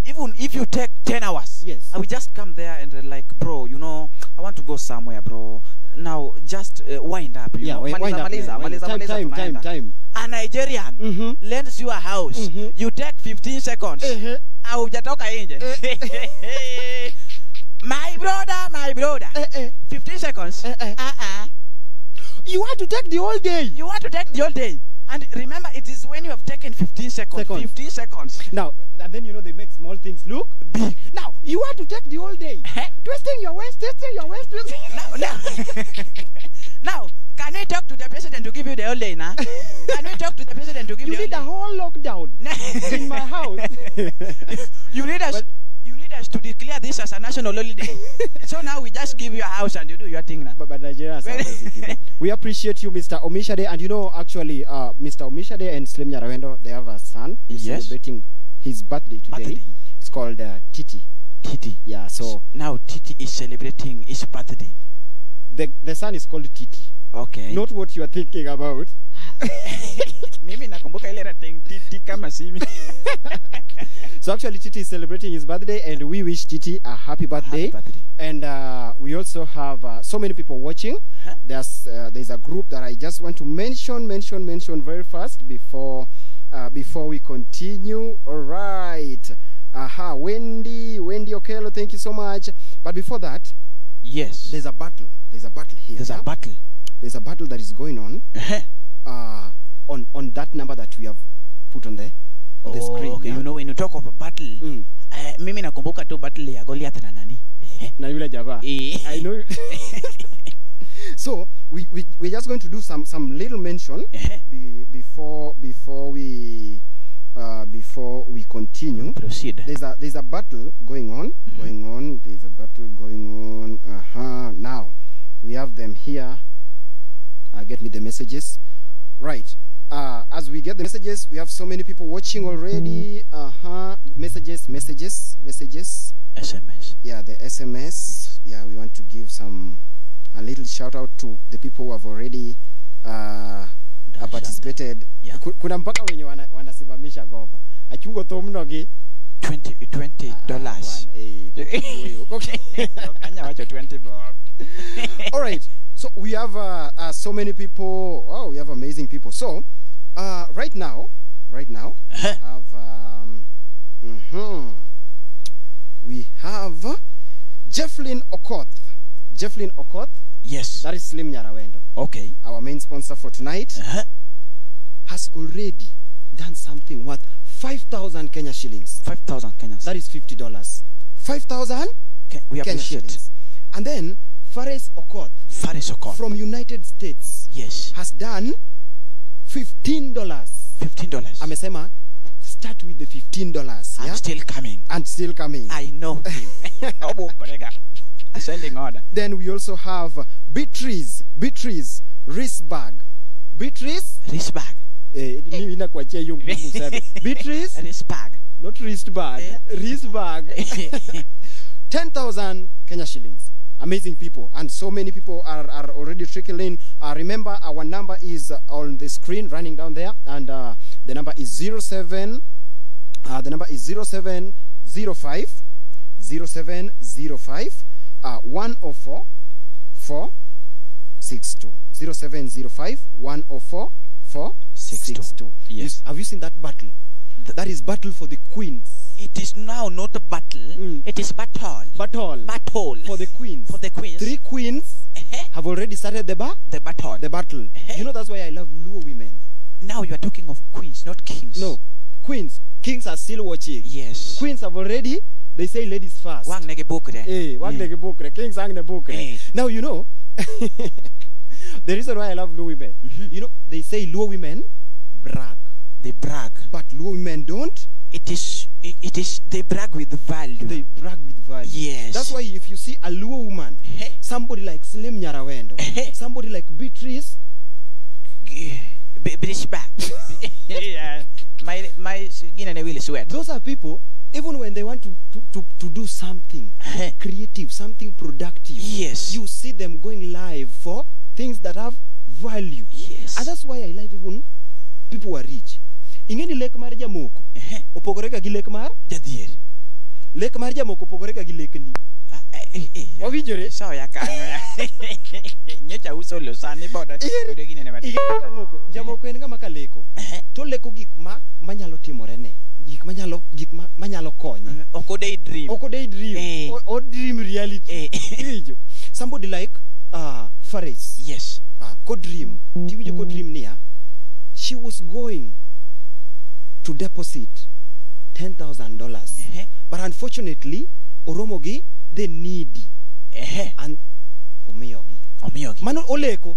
Even if you take 10 hours, I will just come there and like, bro, you know, I want to go somewhere, bro. Now, just wind up. You know? Wind up. Time. A Nigerian lends you a house. You take 15 seconds. Haujatoka nje. My brother, my brother. 15 seconds. You want to take the whole day. You want to take the whole day. And remember, it is when you have taken 15 seconds. 15 seconds. Now, and then you know they make small things look big. Now, you want to take the whole day. Twisting your waist, twisting your waist, twisting. Now, now, can we talk to the president to give you the whole day now? Can we talk to the president to give you the whole day? You need a whole lockdown in my house. You need us. You need us to declare this as a national holiday. So now we just give you a house and you do your thing now. But Nigerians are amazing people. We appreciate you, Mr. Omishade. And you know, actually, Mr. Omishade and Slim Nyarawendo, they have a son who's celebrating his birthday today. Birthday. It's called Titi. Titi. Yeah, so now Titi is celebrating his birthday. The son is called Titi. Okay. Not what you are thinking about. Mimi nakumbuka ile rating Titi kama simi. So actually Titi is celebrating his birthday, and we wish Titi a happy birthday. Happy birthday. And we also have so many people watching. Huh? There's a group that I just want to mention very fast before we continue. All right. Aha, Wendy Okello, thank you so much. But before that, yes, there's a battle. There's a battle here. There's a battle. There's a battle that is going on on that number that we have put on the screen. Okay, yeah? You know when you talk of a battle, mimi nakumbuka tu battle ya Goliath na nani? Na yule jamaa. I know. So we're just going to do some little mention before we continue. Proceed. There's a battle going on. There's a battle going on. Now we have them here. Get me the messages. Right. As we get the messages, we have so many people watching already. Messages. SMS. Yeah, the SMS. Yes. Yeah, we want to give a little shout out to the people who have already participated. Yeah. Kuna mpaka wenye wanasimamisha gomba. Achungo thomno gi $20. Kanya wacho 20 bob. All right. So we have so many people. Oh, we have amazing people. So right now, we have we have Jefflin Okoth. Jefflin Okoth. Yes. That is Slim Nyarawendo. Okay. Our main sponsor for tonight has already done something worth 5,000 Kenya shillings. 5,000 Kenya. That is $50. 5,000 we Kenya shillings. And then Fares Okoth. Fares Okoth. From United States. Yes. Has done $15. $15. Amesema, start with the $15. I'm still coming. And still coming. I know him. Sending order. Then we also have Beatrice Risbag. Beatrice Risbag. Beatrice Risbag. Not wristbag. Risbag. 10,000 Kenya shillings. Amazing people, and so many people are already trickling. Remember, our number is on the screen running down there, and the number is 07. The number is 0705 0705 104 462. 0705 104 462. Yes. Have you seen that battle? That is battle for the queens. It is now not a battle. It is battle. Battle. Battle. For the queens. For the queens. Three queens have already started the The battle. The battle. You know, that's why I love Luo women. Now you are talking of queens, not kings. No, queens. Kings are still watching. Yes. Queens have already. They say ladies first. Wang nege bukre. Eh, wang nege bukre. Kings ang ne bukre. Now you know the reason why I love Luo women. You know, they say Luo women brag. They brag. But Luo women don't. It is they brag with value. They brag with value. Yes. That's why if you see a Luo woman, somebody like Slim Nyarawendo, somebody like Beatrice Bishbag. Yeah. My will sweat. Those are people, even when they want to do something creative, something productive. Yes. You see them going live for things that have value. Yes. And that's why I like even people who are rich. Ingeni lek mar jamoko opogorega gi lek mar jadhier. Lek mar jamoko opogorega gi lekni. Wawinjore? Sawa ya kanyo ya. Nyocha uso lo sani boda. Jamoko, jamoko en ng'ama ka leko to leko gik ma manyalo timore ne. Gik manyalo manyalo konye. Ok o daydream. Ok o daydream. O dream reality. Iwinjo? Somebody like Fares. Yes. Ko dream. Tiwinjo ko dream niya. She was going to deposit $10,000. But unfortunately, oromogi, they needy. And omiyogi. Omiyogi. Mano oleko.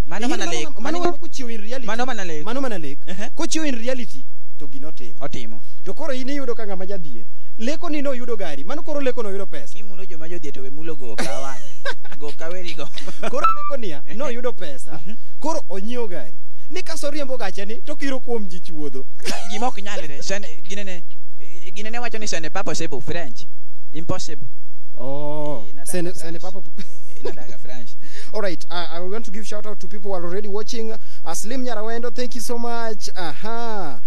Mano mana lek. Mano kochiwo in reality. Mano mana lek. Mano mana lek. Kochiwo in reality, to ginotimo. Otimo. To koro in iyudo ka ng'ama jadhier. Leko ni noyudo gari. Mano koro leko noyudo pesa. Imulo joma jodhier to we mulo go kawan. Go kaweri go. Koro leko niya, noyudo pesa. Koro onyiewo gari. Ni kaso riembo gache ni to kiro kuom ji chuodho. Gima ok nyalre. Sene ginene Ginene wacho ni ce n'est pas possible French. Impossible. Oh, ce n'est pas French. All right, I want to give shout out to people who are already watching. Slim Nyarawendo, thank you so much. Aha.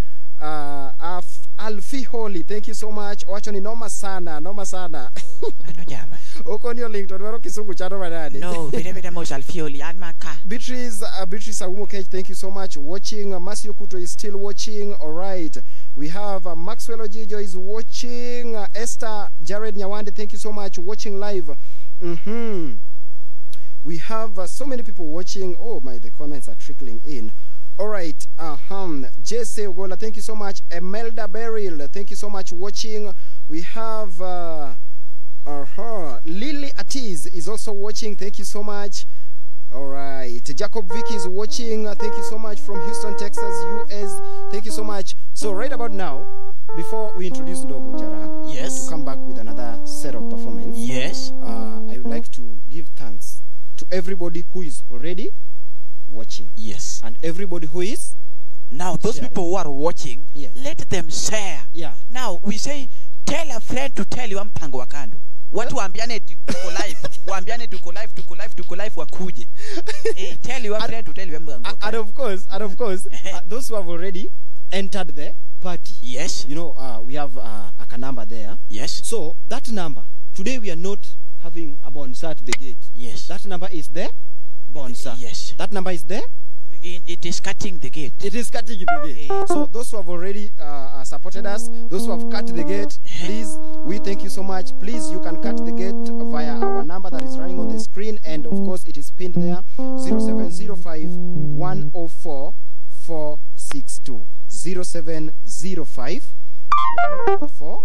Alfie Holly, thank you so much. Owacho ni noma sana, noma sana. Mano jama. Okoni oling to dwaro kisungu chano manade. No, vile vile mos Alfie Holly, an maka. Beatrice, Beatrice Aumo Kech, thank you so much. Watching. Masio Kuto is still watching. All right. We have Maxwell Ojijo is watching. Esther Jared Nyawande, thank you so much. Watching live. Mm-hmm. We have so many people watching. Oh my, the comments are trickling in. All right. Jesse Ogola, thank you so much. Emelda Beryl, thank you so much watching. We have Lily Atiz is also watching. Thank you so much. All right. Jacob Vicky is watching. Thank you so much from Houston, Texas, US. Thank you so much. So right about now, before we introduce Ndogo Jara, yes, to come back with another set of performance. Yes. I would like to give thanks to everybody who is already watching. Yes. And everybody who is now those sharing. People who are watching, yes, let them share. Yeah. Now we say tell a friend to tell you mpango wa kando. Watu waambiane tuko live, waambiane tuko live, tuko live, tuko live wakuje. Hey, tell your friend to tell you mpango wa kando. And of course, those who have already entered the party. Yes. You know, we have a number there. Yes. So that number, today we are not having a bonsa at the gate. Yes. That number is there. Bonsa. Yes. That number is there. It is cutting the gate. It is cutting the gate. So those who have already supported us, those who have cut the gate, please, we thank you so much. Please, you can cut the gate via our number that is running on the screen, and of course it is pinned there. 0705 104 462. 0705 104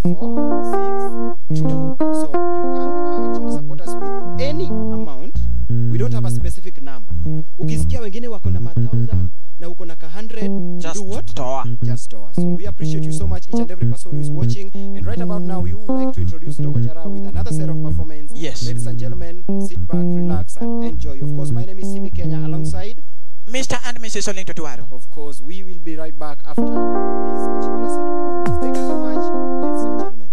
462. So you can actually support us with any amount. We don't have a specific number. Ukisikia wengine wako na 1,000 na uko na 100, just do what? Toa. Just toa. So we appreciate you so much, each and every person who is watching. And right about now, we would like to introduce Ndogo Jara with another set of performance. Yes. Ladies and gentlemen, sit back, relax, and enjoy. Of course, my name is Simi Kenya alongside Mr. and Mrs. Oling Totuaro. Of course, we will be right back after this particular set of performance. Thank you so much, ladies and gentlemen.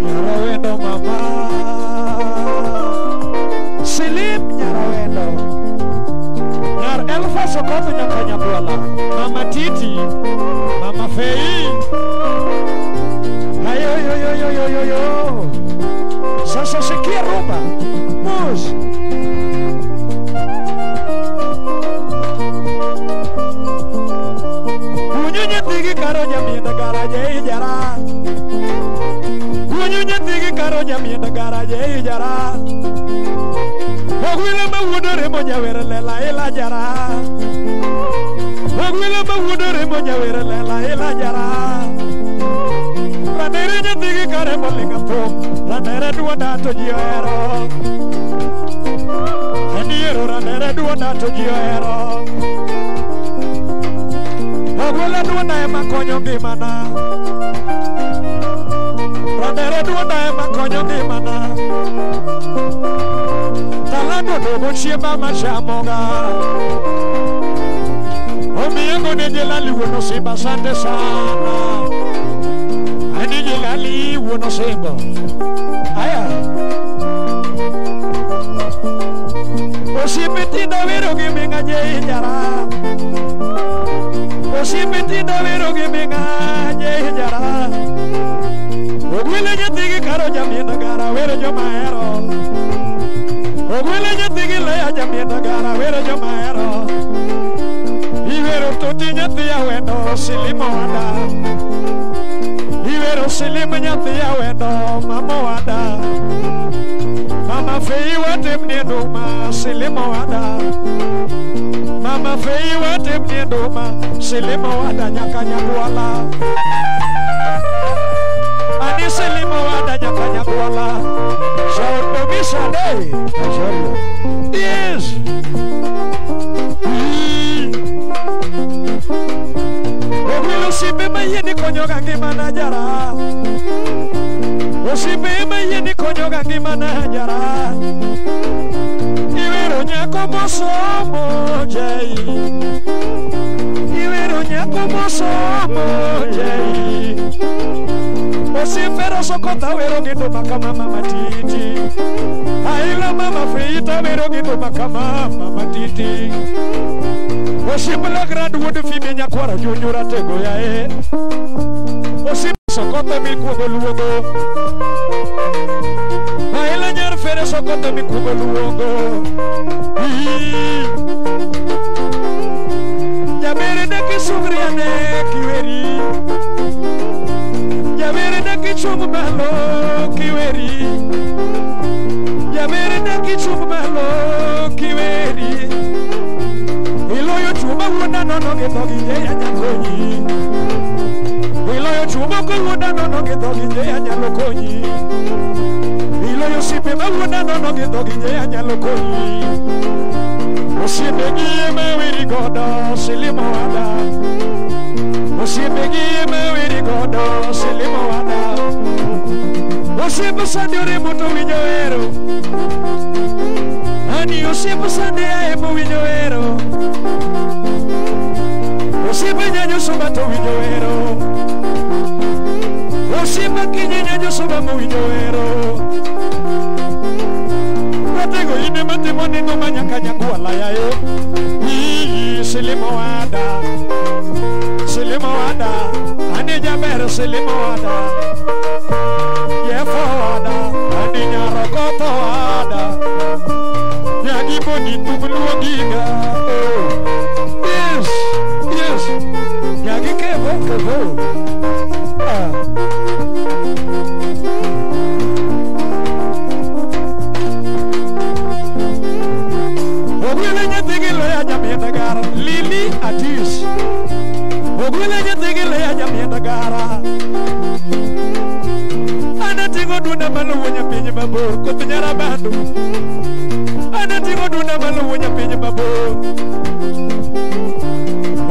Nyarawendo mama Silim Nyarawendo Nyar Elfa Sokoto Nyakanyabwala Mama Titi Mama Fei Ayo yo yo yo yo yo yo. Sasa sikia rumba Mus. Gunyunye tigi karo nyamienda garaje ijara. Gunyunye tigi karo nyamienda garaje ijara. Ogwile mawuodore monyawere lela ila jara. Ogwile mawuodore monyawere lela ila jara. Ranere nyathigi kare molinga thum. Ranere duonda to ji ohero. Adiero ranere duonda to ji ohero. Ogwela duonda ema konyo ngimana. Ranere duonda ema konyo ngimana. Talando dogo chiemba machamoga. Omiyo gone jelali wuon osimba asante sana. Ani jelali wuon osimba. Aya. Osiepe tindo wero gi ming'a je jara. Osiepe tindo wero gi ming'a je jara. Ogwele nyathigi karo jamienda gara wero joma ahero. Ogwele nyathigi leya jamienda gara wero joma ahero. Iwero toti nyathi awendo silimo wada. Iwero silimo nyathi awendo mama wada. Mama Fei watemnie nduma silimo wada. Mama Fei watemnie nduma silimo wada nyaka nyakwala. Ani silimo wada nyaka nyakwala. Shout Bobisa Day. Yes. Ogwilo Osiepe mayie konyoga ngimana jara. Osiepe mayie konyoga ngimana jara. Iwero nyako mosomo jai. Iwero nyako mosomo jai. Osiepe rosokota wero gi nduma kama mama titi. Aila mama feita wero gi nduma kama mama titi. Osiepe lagrad wuod Fibi nyakwara junyu ratego yae. Osiepe sokota mikuogo luongo. Aila nyar fere sokota mikuogo luongo. Jabere daki sugri ane kiweri. Jabere daki chung malo kiweri. Jabere daki chung malo kiweri. Iloyo chuma wuoda nono gi dhogi je anyakonyi. Iloyo chuma ko wuoda nono gi dhogi je anyalo konyi. Iloyo osiepe ma wuoda nono gi dhogi je anyalo konyi. Osiepe gi ema weri godo silimo wada. Osiepe gi ema weri godo silimo wada. Osiepe sande oremo to winjo hero. Ani osiepe sande ae mo winjo hero. Osiepe nyanyo soba to winjo hero. Osiepe kinyi nyanyo soba mo winjo hero. Ratego ine matimo nindo manyaka nyakwala yae. Ii silimo wada. Silimo wada. Ani jaber silimo wada. Yefo wada. Ani nyarokoto wada. Nyagi boni tumluogiga. Oh. Yes. Yes. Nyagi kevo kevo. Ah. Ogwele nyathigi loya nyamienda gara. Lili Atis. Ogwele nyathigi loya nyamienda gara. Anating'o dwonda maluwo nyapiny mabor koth nyarabando. Anating'o dwonda maluwo nyapiny mabor.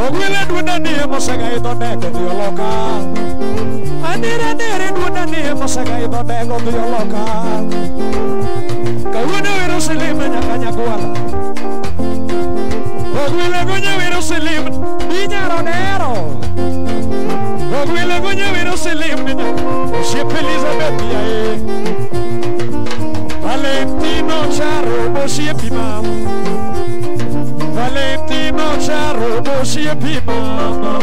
Ogwele dwonda ni emosega idho ndege dhi oloka. Anere anere dwonda ni emosega idho ndege dhi oloka. Kawuono wero silima nyaka nyakwala. Ogwele gonya wero silim inyaro nero. Ogwele gonya wero silim osiepe Elizabeth yae. Valentino Charo osiepi mama. Valentino Charo osiepi mama.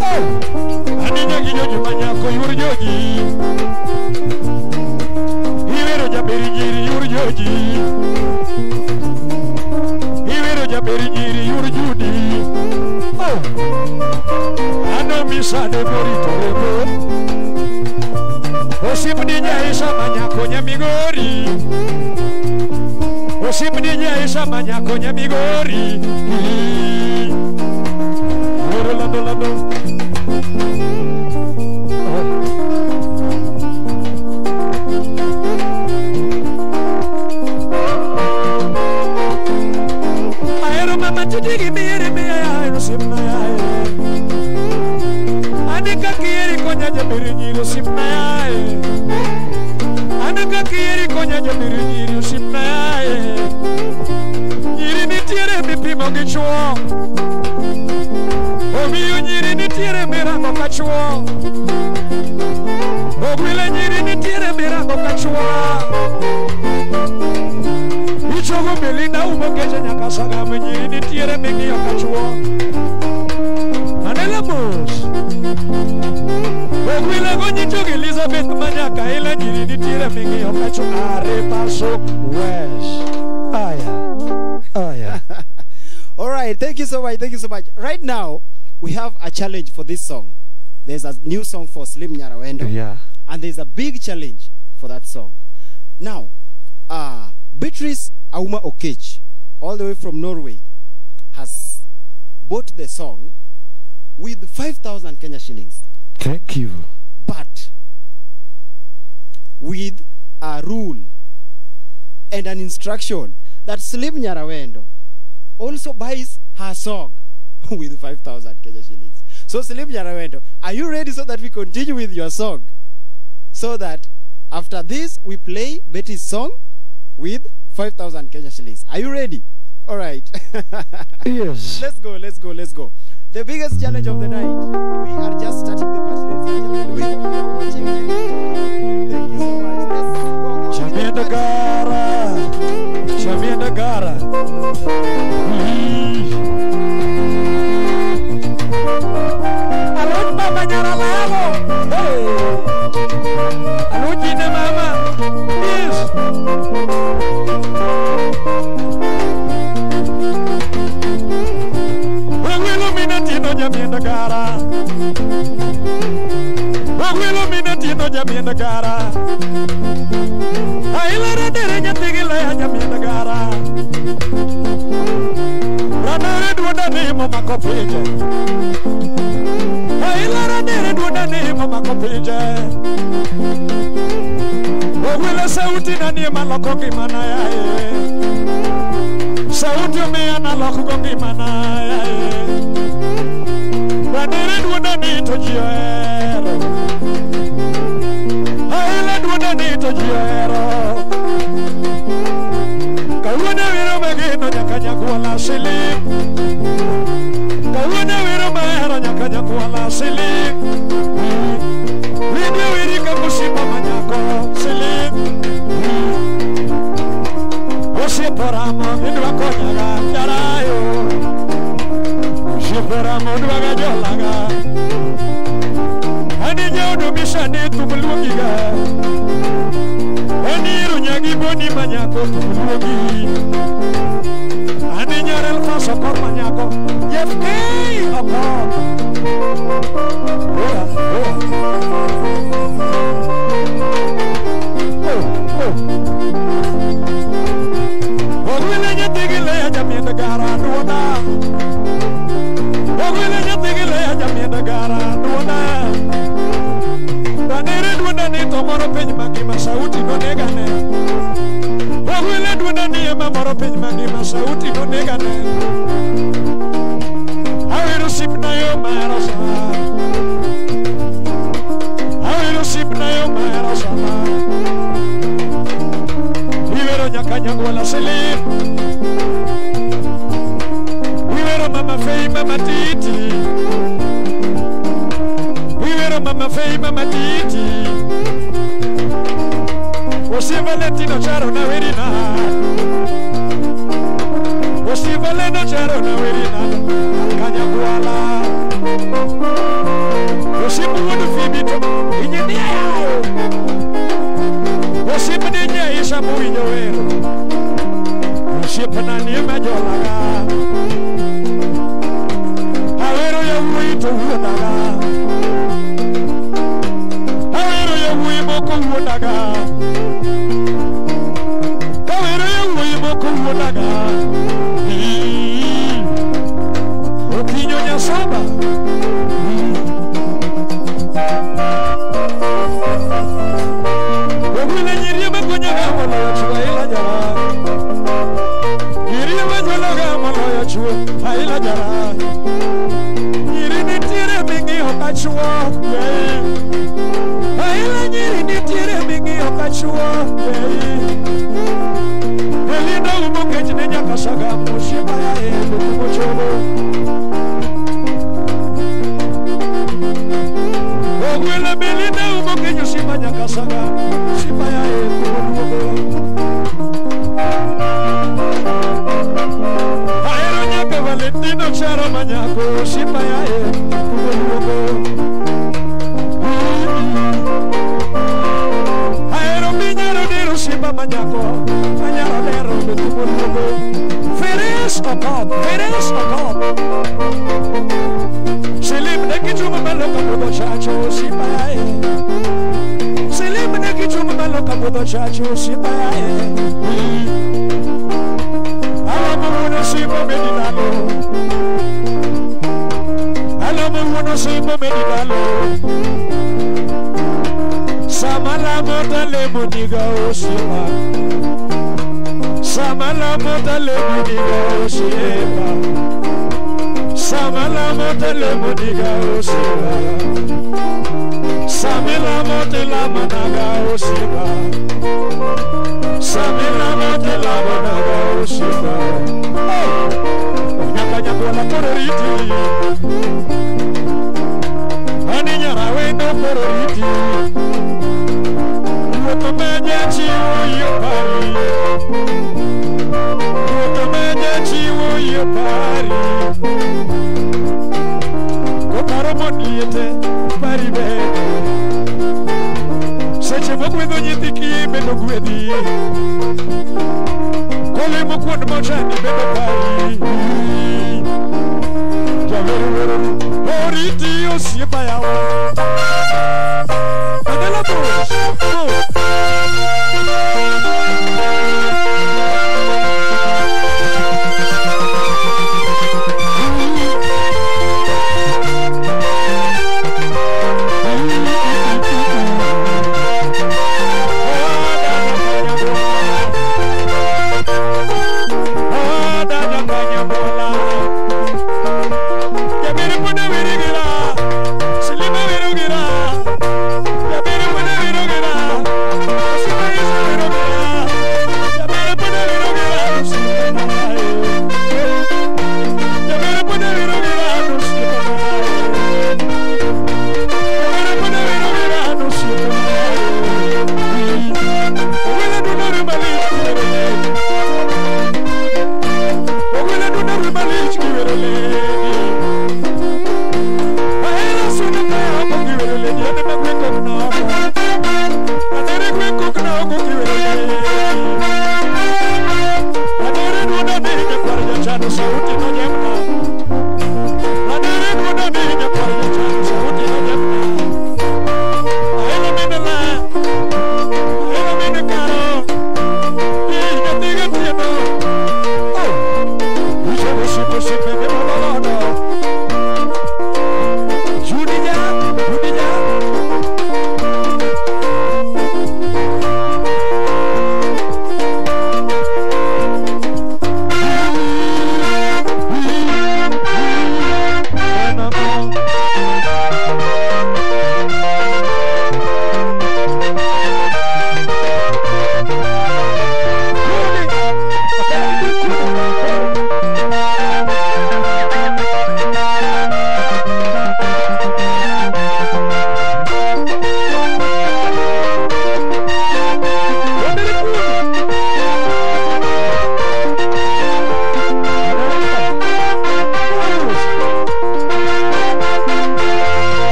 Oh, ani nyagi joji manyako yur joji. Iwero jaberi nyiri yur joji. Iwero jaberi nyiri yur judi. Oh, ano misade morito remo. Osiepni nyaisa manyako nyamigori. Osiepni nyaisa manyako nyamigori. Wero lando lando. Ahero mama titigi miere miya osiepna yae. Ani kakieri konya jaberi nyiri osiepna yae. Ani kakieri konya jaberi nyiri osiepna yae. Nyiri nitiere mipimo gi chuo. Omiyo nyiri nitiere mirango ka chuo. Ogwele nyiri nitiere mirango ka chuo. Ichogo Belinda umo keche nyaka sagam nyiri nitiere ming'iyo ka chuo. Manela mos. Ogwele go nyichogo Elizabeth manyaka ila nyiri nitiere ming'iyo ka chuo. Are paso wes. Aya. Aya. All right, thank you so much. Thank you so much. Right now, we have a challenge for this song. There's a new song for Slim Nyarawendo. Yeah. And there's a big challenge for that song. Now, Beatrice Auma Okech, all the way from Norway, has bought the song with 5,000 Kenya shillings. Thank you. But with a rule and an instruction that Slim Nyarawendo also buys her song with 5,000 Kenya shillings. So Slim Nyarawendo, are you ready so that we continue with your song? So that after this, we play Betty's song with 5,000 Kenya shillings. Are you ready? All right. Yes. Let's go, let's go, let's go. The biggest challenge of the night. We are just starting the party, ladies and gentlemen. We hope you are watching and enjoying. Thank you so much. Let's go on with the Chamienda party. gara. Chamienda gara. Aluj mama nyaralalo. Hey. Aluj ine mama. Yes. Ogwelo minatino jamienda gara. Ogwelo minatino jamienda gara. Ailere dere nyathigi leya jamienda gara. Ranere duonda ni momako pinje. Ailere dere duonda ni momako pinje. Ogwelo sauti nanie maloko ngimana yaye. Sauti omiya naloko ngimana yaye. Ranere duonda ni to ji ohero. Aila duonda ni to ji ohero. Kawuono wero mageno nyaka nyakwala siling. Kawuono wero mahero nyaka nyakwala siling. Winjo weri kaka osiepa manyako siling. Osiepa ramo idwa konyaga jarayo. Osiepa ramo idwa ga jolaga. Ani jaodo misani thum luongiga. Ani iro nyagi boni manyako thum luongi. Ani nyar Alfonso kor manyako Jeff K Okoth. Oya, oya. Oh, oh. Ogwele nyathigi leya jamiend gara duonda. Ogwele nyathigi leya jamiend gara duonda. Ranere duonda ni to moro piny mangima sauti nonegane. Ogwele duonda ni ema moro piny mangima sauti nonegane. Awero sipna yo mahero sana. Awero sipna yo mahero sana. Iwero nyaka nyagwala silim. Iwero mama Fei mama Titi. Iwero mama Fei mama Titi. Osie Valentino Charo na werina. Osie Valentino Charo na werina. Kanyagwala. Osie wuod Phoebe to inyinia yayo. Osiepne nyaisha mowinjo wero. Osiepna ni ema jolaga. Awero yawuoyi to wuondaga. Awero yawuoyi moko wuondaga. Kawero yawuoyi moko wuondaga. Okinyo nyasaba. Ogwele nyiri makonyaga moloyo chwo aila jara. Nyiri majolaga moloyo chwo aila jara. Nyiri nitiere ming'iyo ka chwo. Aila nyiri nitiere ming'iyo ka chwo. Belinda umo kech ne nyaka saga mosiepa yaye dukumo chogo. Ogwele Belinda umo kech osiepa nyaka saga osiepa yaye dukumo. Ahero nyaka Valentino Charo manyako osiepa yaye dukumo. Ahero minyaro dero osiepa manyako manyaro dero dukumo. Feres Okoth, Feres Okoth. Silim ne kichuma maloka budho chacho osiepa yaye. Silim ne kichuma maloka budho chacho osiepa yaye. Alamo wuon osiepa medi ndalo. Alamo wuon osiepa medi ndalo. Sama lamo talemo niga osiepa. Sama lamo talemo niga osiepa. Samalamo telemo diga osiba. Samilamo telamo naga osiba. Samilamo telamo naga osiba. Nyaka kororiti. Ani nyara wendo kororiti. Ruoth meja chiwo yo pari. Ruoth meja chiwo yo pari. Koparo mon liete pari bende. Seche mogwedho nyithi kiye bende ogwedhi. Kolemo kuond mochandi bende pari. Jawer wero oriti osiepa yawa. Mandela Bush. Go.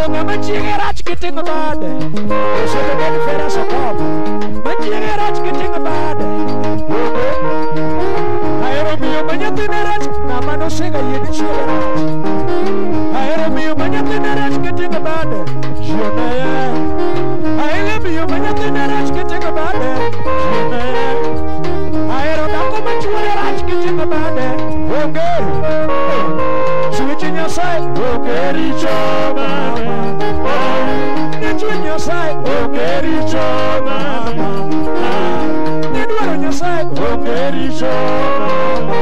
Ahero ng'ama chiege rach kiting'o bade. Osebed fera sokop. Machiege rach kiting'o bade. Ahero miyo ma nyathine rach ng'ama nosega yie ni chiege rach. Ahero miyo ma nyathine rach kiting'o bade. Jioneye. Ahero miyo ma nyathine rach kiting'o bade. Jioneye. Ahero dhako ma chuore rach kiting'o bade. Onge. Chwech Nyasaye onge richo mama. Ne chwech Nyasaye onge richo mama. Ne dwaro Nyasaye onge richo mama.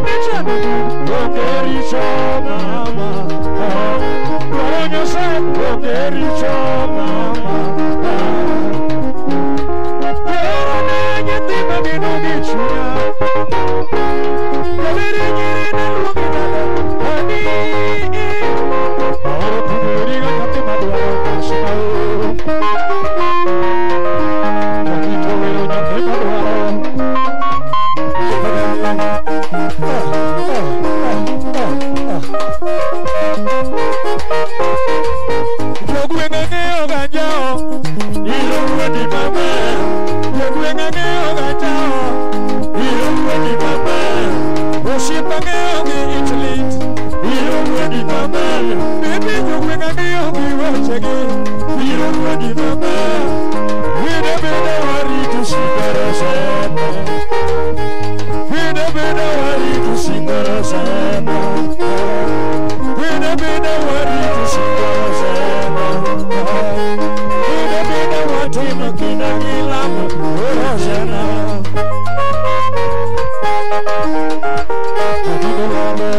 Ne chano onge richo mama. Dwaro Nyasaye onge richo mama. Pero ne nyathi mageno gi chunya. Jabere nyiri ne luongi nade ani. Ahero puonjori nyathi madwaro kasma. Jakito wero nyathi madwaro. Jogweng' ang'eyo ganjao, iro wuodi maber. Jogweng' ang'eyo ganjao, iro wuodi maber. Osiepa ang'eyo gi ich lit, iro wuodi maber. Bibi jogweng' ang'eyo gi wechegi, iro wuodi maber. Bide bide warito singoro sena. Bide bide warito singoro sena. Bide bide warito singoro sena. Bide bide watimo kinda gi lamo oro sena. Jatimo lamo,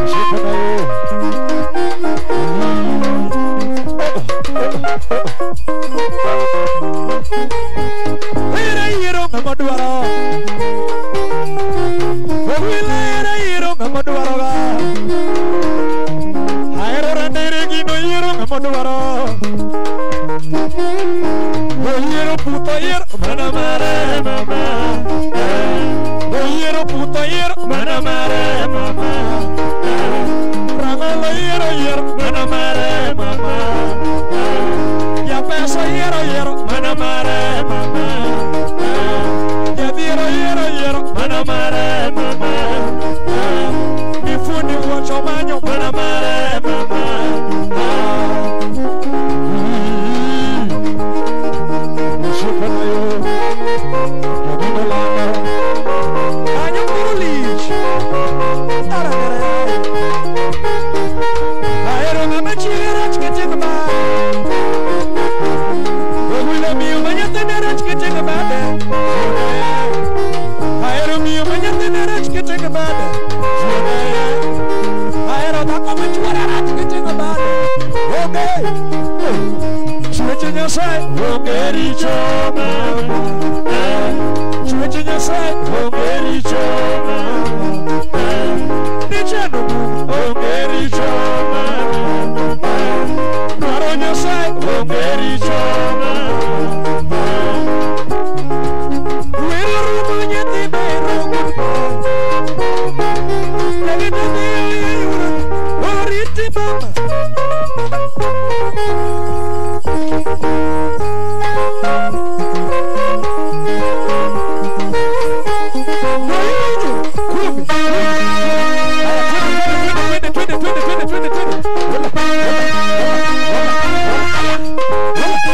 osiepena yo. Ere yiero ng'ama dwaro. Ogwila ere yiero ng'ama dwaro ga. Ahero randere gino yiero ng'ama dwaro. Oyiero puto yiero mana mare mama. Oyiero puto yiero mana mare mama. Rang'olo yiero yiero mana mare mama. Japesa yiero yiero mana mare mama. Jadhiero yiero yiero mana mare mama. Mifundi wuocho manyo mana mare mama. Osiepena yo, jadino lamo. Kanyo koro lich. Aragara. Ahero ng'ama chiege rach kiting'o bade. Ogwilo miyo ma nyathine rach kiting'o bade. Ahero miyo ma nyathine rach kiting'o bade. Ahero dhako ma chuore rach kiting'o bade. Onge. Chwech Nyasaye onge richo mama. Chwech Nyasaye onge richo mama. Nichano onge richo mama. Dwaro Nyasaye onge richo mama. Wero rumo nyathi bero goodbye. Nagita dhiyo oriti mama. Kumi. Aya, twende, twende, twende, twende, twende, twende. Wala, wala, wala, wala, wala.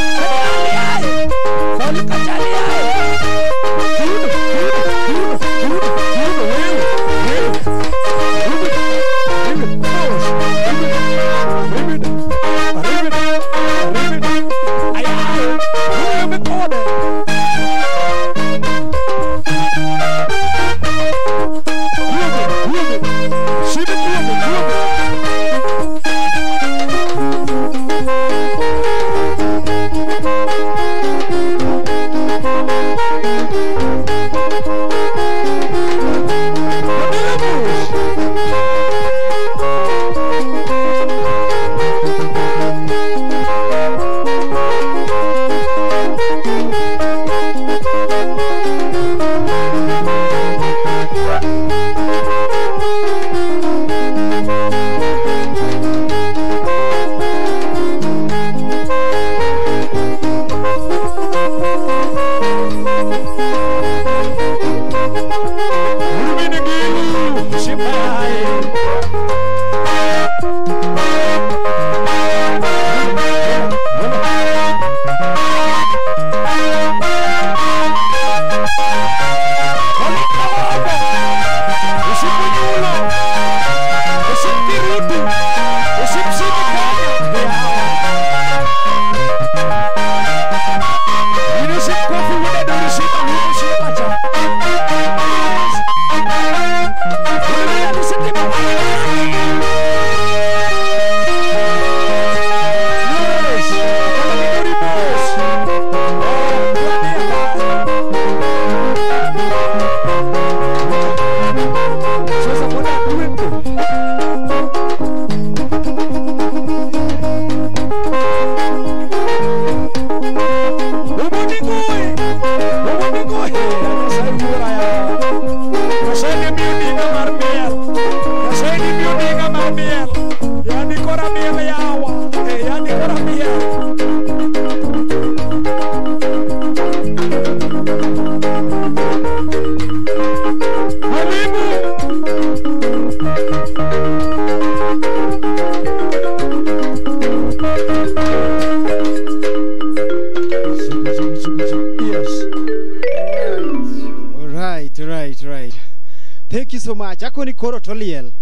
Thank you so much. Akoni koro toliel.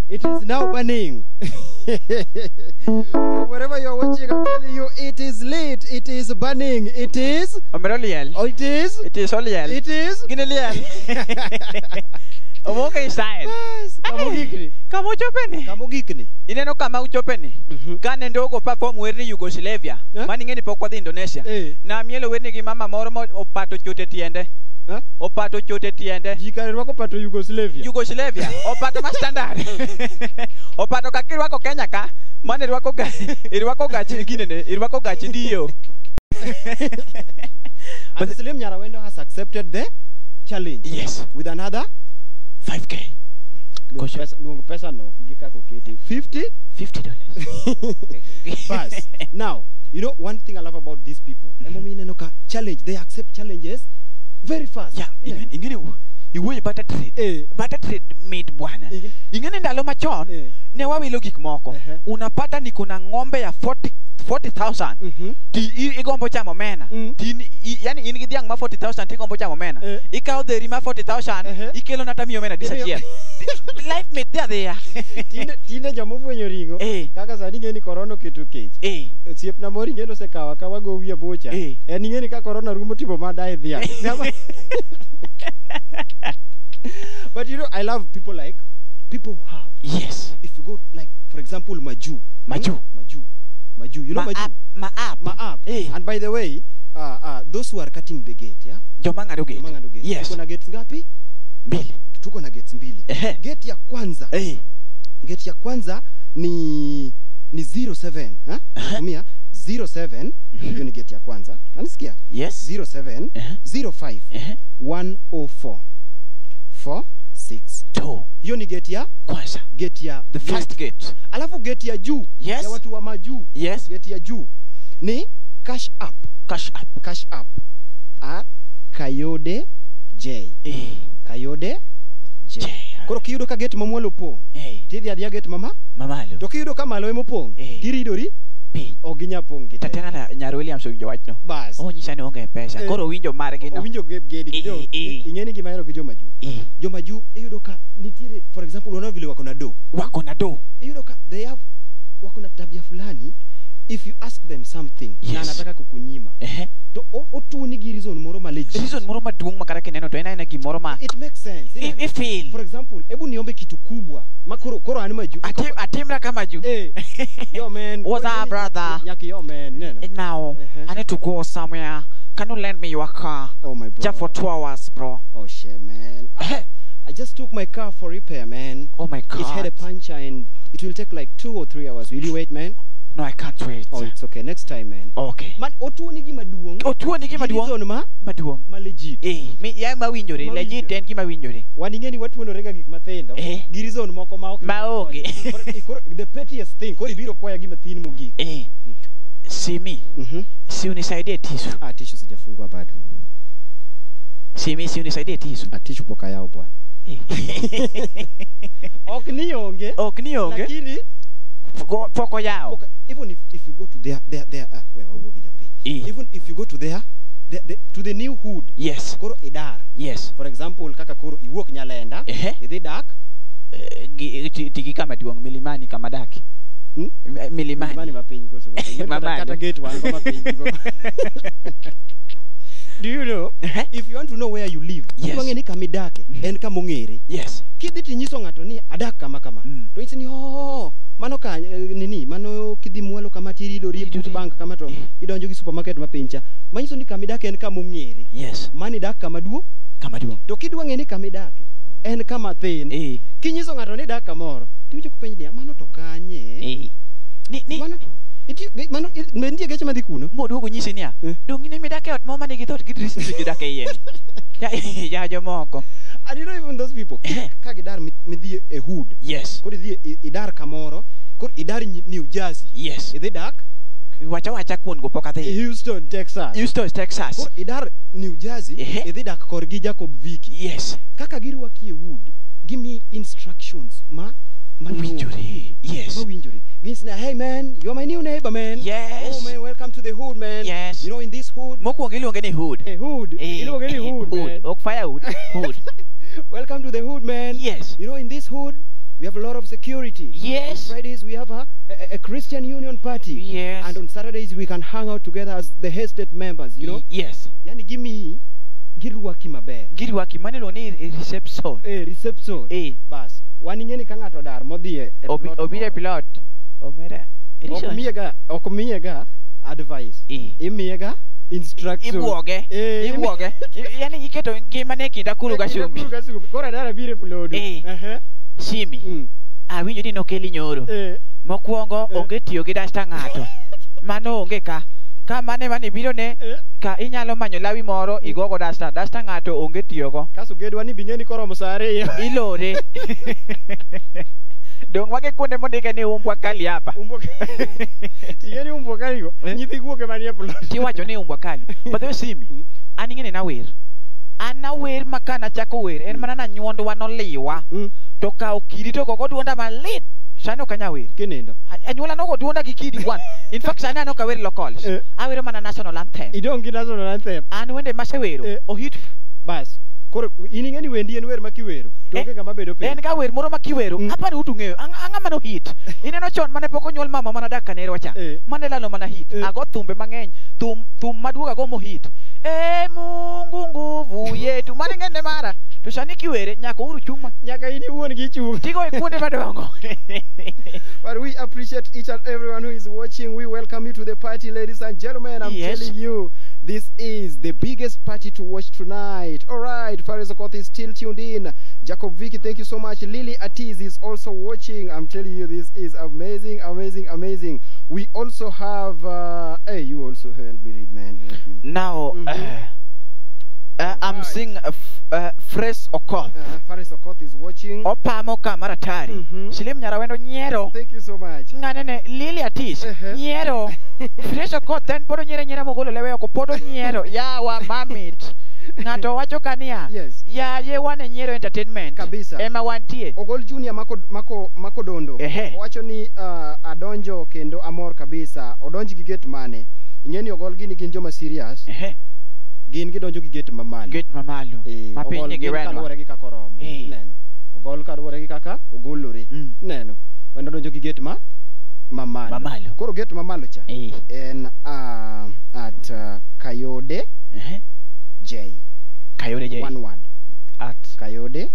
It is now burning. From wherever you are watching, I'm telling you, it is lit. It is burning. It is. Omero liel. Oh, it is. It is oliel. It is. Gini liel. Omoke inside. Yes. Kamogikni. Kama uchopeni. Kamogikni. Ineno kama uchopeni. Kane ndogo perform werni Yugoslavia. Eh? Mani ng'eni pok wadhi Indonesia. Eh. Na mielo werni gi mama moro mo opato chote tiende. Eh? Opato chote tiende. Ji kare rwako pato Yugoslavia. Yugoslavia. Opato ma standard. Opato kaka irwako Kenya ka. Mane irwako ga irwako gach ginene, irwako gach dio. And Slim Nyarawendo has accepted the challenge. Yes. With another 5K. Luong pesa, luong pesa no gi kaka oketi. 50 $50. Bas. Now, you know one thing I love about these people. Emomiyo ineno ka challenge, they accept challenges very fast. Yeah, ing'eni iwuoyo barter trade. Eh. Barter trade mit bwana. Ing'eni ndalo machon ne wawilo gik moko. Unapata ni kuna ng'ombe ya 40,000 ti igombo chamo omena. Ti yani in gi dhiang' ma 40,000 ti igombo chamo omena. Ikawo dheri ma 40,000 ikelo nata miyo omena dis achiel. Life mit dhi adhiya. Tinde joma ofwenyo ring'o kaka sani ing'e ni korona oketo kech. Osiepna moro ing'e ni osekawo akawa go wiye bucha. En ing'e ni ka korona rumo tipo madaye dhiang'. But you know, I love people like people who have. Yes. If you go like, for example, Maju. Maju. Maju. Maju. You know Ma Maju? App, ma app. Ma app. Eh. And by the way, those who are cutting the gate, yeah? Joma ng'ado gate. Joma ng'ado gate. Yes. Tuko na gates ngapi? Mbili. Tuko na gates mbili. Ehe. Gate ya kwanza. Eh. Gate ya kwanza ni 07, ha? Tumia 07, hiyo ni gate ya kwanza. Nanisikia? Yes. 07 05 104 4 6 2. Hiyo ni gate ya kwanza. Gate ya the first gate. Alafu gate ya juu. Yes. Ya watu wa majuu. Yes. Gate ya juu ni Cash App. Cash App. Cash App. At Kayode J. Kayode J. Koro kiyudo ka gate mamwalo opong'. Tidhi adhiya gate mama? Mamalo. To kiyudo ka malo ema opong'. Tiridori piny. Ok ginyal pong' gi te. Tatiana na nyar Williams owinjo wachno. Bas. Onyisa ni onge pesa. Koro owinjo margi no. Owinjo gedi gi Ing'e ni gima ahero gi joma juu. Joma juu iyudo ka nitiere, for example, unaona vile wako na do. Wako na do. Iyudo ka they have wako na tabia fulani. If you ask them something, Yes. na anataka kukunyima. To otuoni gi reason moro ma legit. Reason moro maduong' ma kata kineno to en aena gimoro ma It makes sense. I feel. For example, ebu niombe kitu kubwa. Ma koro an maju. Atimra kama juu. Eh. Yo man. What's up, brother? Nyaki yo man. Neno. Now, I need to go somewhere. Can you lend me your car? Oh my bro. Just for 2 hours, bro. Oh shit, man. I just took my car for repair, man. Oh my It had a God. puncture and it will take like 2 or 3 hours. Will you wait, man? No, I can't wait. Oh, it's okay. Next time, man. Okay. Man, otuoni gima duong'. Otuoni gima duong'. Reason ma? Maduong'. Ma legit. Mi ya mawinjore, Ma legit winjore. en gima winjore. Wan ing'e ni watuonorega gik mathindo. Gi reason moko ma ok Maonge. Koro, the pettiest thing, koro ibiro kwaya gima thin mogik. Simi. Si unisaidie tissue. Ah, tissue sijafungua bado. Simi, si unisaidie tissue. Ah, tissue poka yao bwana. Ok ni onge. Ok ni onge. Lakini Poko yao. Even if you go to their even if you go to their to the new hood. Yes. Koro idar. Yes. For example, kaka koro iwuok Nyalenda, idhi dak Tigi kama duong' Milimani kama daki. Milimani. Milimani mapiny koso. Mamalo. Kata gate wan go mapiny. Do you know? If you want to know where you live, Yes. idwa ng'e ni kama idake en kama ong'ere. Yes. Kidhi tinyiso ng'ato ni adak kama kama. To nyisi ni oh, mano ka nini, mano kidhi mwalo kama tiridori but bank kama to idonjo gi supermarket ma piny cha. Manyiso ni kama idake en kama ong'ere. Yes. Mano idak kama duong'. Kama duong'. To kidwa ng'e ni kama idake en kama thin. Kinyiso ng'ato ni idak kamoro, tiwinjo kopenji niya, mano to kanye? Ni Mano mano nitie geche madhi kuno. Moduogo nyisi niya, dong' in ema idak e ot moro ma nigi dhoot gi dirisni to ji odak e iye ni. Ya jomoko. And you know even those people, ka gidar midhi e hood. Yes. Koro idhi idar kamoro, koro idar New Jersey. Yes. Idhi dak Wacha wacha kuon go pok adhi. Houston, Texas. Houston, Texas. Koro idar New Jersey, idhi dak korgi Jacob Vicky. Yes. Kaka girwaki e hood, give me instructions ma Mawinjore. Yes. Mawinjore. Means na, hey man, you are my new neighbor, man. Yes. Oh man, welcome to the hood, man. Yes. You know, in this hood. Mokwongo iluonge ni hood. Hey, hood. Iluonge ni hood, man. Ok firewood. Hood. Welcome to the hood, man. Yes. You know, in this hood, we have a lot of security. Yes. On Fridays, we have a Christian Union party. Yes. And on Saturdays, we can hang out together as the estate members, you know. Yes. Yani, give me, girwaki maber. Girwaki, maneno ni reception. Eh, reception. Eh. Bas, waningeni ka ng'ato dar modhi e plot Obire moro. Plot. Omera. Ok miyega advice. Eh. Imiyega instruction. Ibuoge. Eh, Ibuoge. Yani iketo ngimane e kind akuru E kind gachumbi. akuru gachumbi. Koro adara biro e plodu. Eh. Ehe. Simi. Awinjo ni nokeli nyoro. Eh. Mokwongo Eh. onge tiyo gi dasta ng'ato. Mano onge ka. Ka mane mane biro ne Eh. ka inyalo manyo lawi moro igogo dasta. Dasta ng'ato onge tiyogo. Kaso gedwa ni bing'e ni koromo saa ariyo. Ilore. Dong mage kuonde mondike ni umbwa kali hapa. Umbwa ting'e ni umbwa kali go. Eh. Nyithi guok ema nie plot. Tiwacho ni umbwa kali. But the Simi. An ing'e ni nawer. An nawer ma kanachako wer en mana nanyuondwa noliwa. To kawo kidi to gogo duonda malit. Sani ok anyal wer. Kinindo. Anyuola nogo duonda gi kidi one. In fact sani an ok awer locals. Eh. Awero mana national anthem. Idong' gi national anthem. An wende masewero. Eh. Ohit. Bas. Koro in ing'e ni wendi en wer ma kiwero. To Eh, onge ng'ama bedo piny. En ga wer moro ma kiwero. Apani utu ng'eyo. Ang'a mano hit. Ineno chon mane pok onyuol mama mana dak kanerwa cha. Eh. Mane lalo mana hit. Eh. Ago thumbe mang'eny. Thum maduogo ago mohit. E Mungu nguvu yetu. Mano ing'e ne mara. To sani kiwere nyaka uru chung' ma. Nyaka in iwuon gi chung'. Tigo e kuonde madongo. But we appreciate each and everyone who is watching. We welcome you to the party, ladies and gentlemen. I'm Yes. telling you, this is the biggest party to watch tonight. All right, Fares Okoth is still tuned in. Jacob Vicky, thank you so much. Lily Atiz is also watching. I'm telling you, this is amazing, amazing, amazing. We also have... hey, you also help me read, man. Help me. Now, I'm Alright. seeing Fresh Okoth. Fares Okoth is watching. Opamo ka maratari. Silim Nyarawendo nyiero. Thank you so much. Ng'anene Lily Atis nyiero. Fresh Okoth en pod onyiero nyiera mogolo lewe oko pod onyiero. Yawa mamit. Ng'ato wacho kania. Yes. Yaye wan e nyiero entertainment. Kabisa. Ema wantie. Ogol Junior mako dondo. Ehe. Owacho ni adonjo kendo amor kabisa. Odonj gi gate mane? Ing'e ni ogol gini gin joma serious. Ehe. Gin gidonjo gi gate mamalo. Gate mamalo. Eh, Ma piny ogol ni gin giwenwa. kaluwore gi kaka oromo. Eh. Neno. Ogol kaluwore gi kaka ogolore. Neno. En odonjo gi gate mamalo. Mamalo. Koro gate mamalo cha. Eh. En at Kayode Ehe. J. Kayode J. One word. At Kayode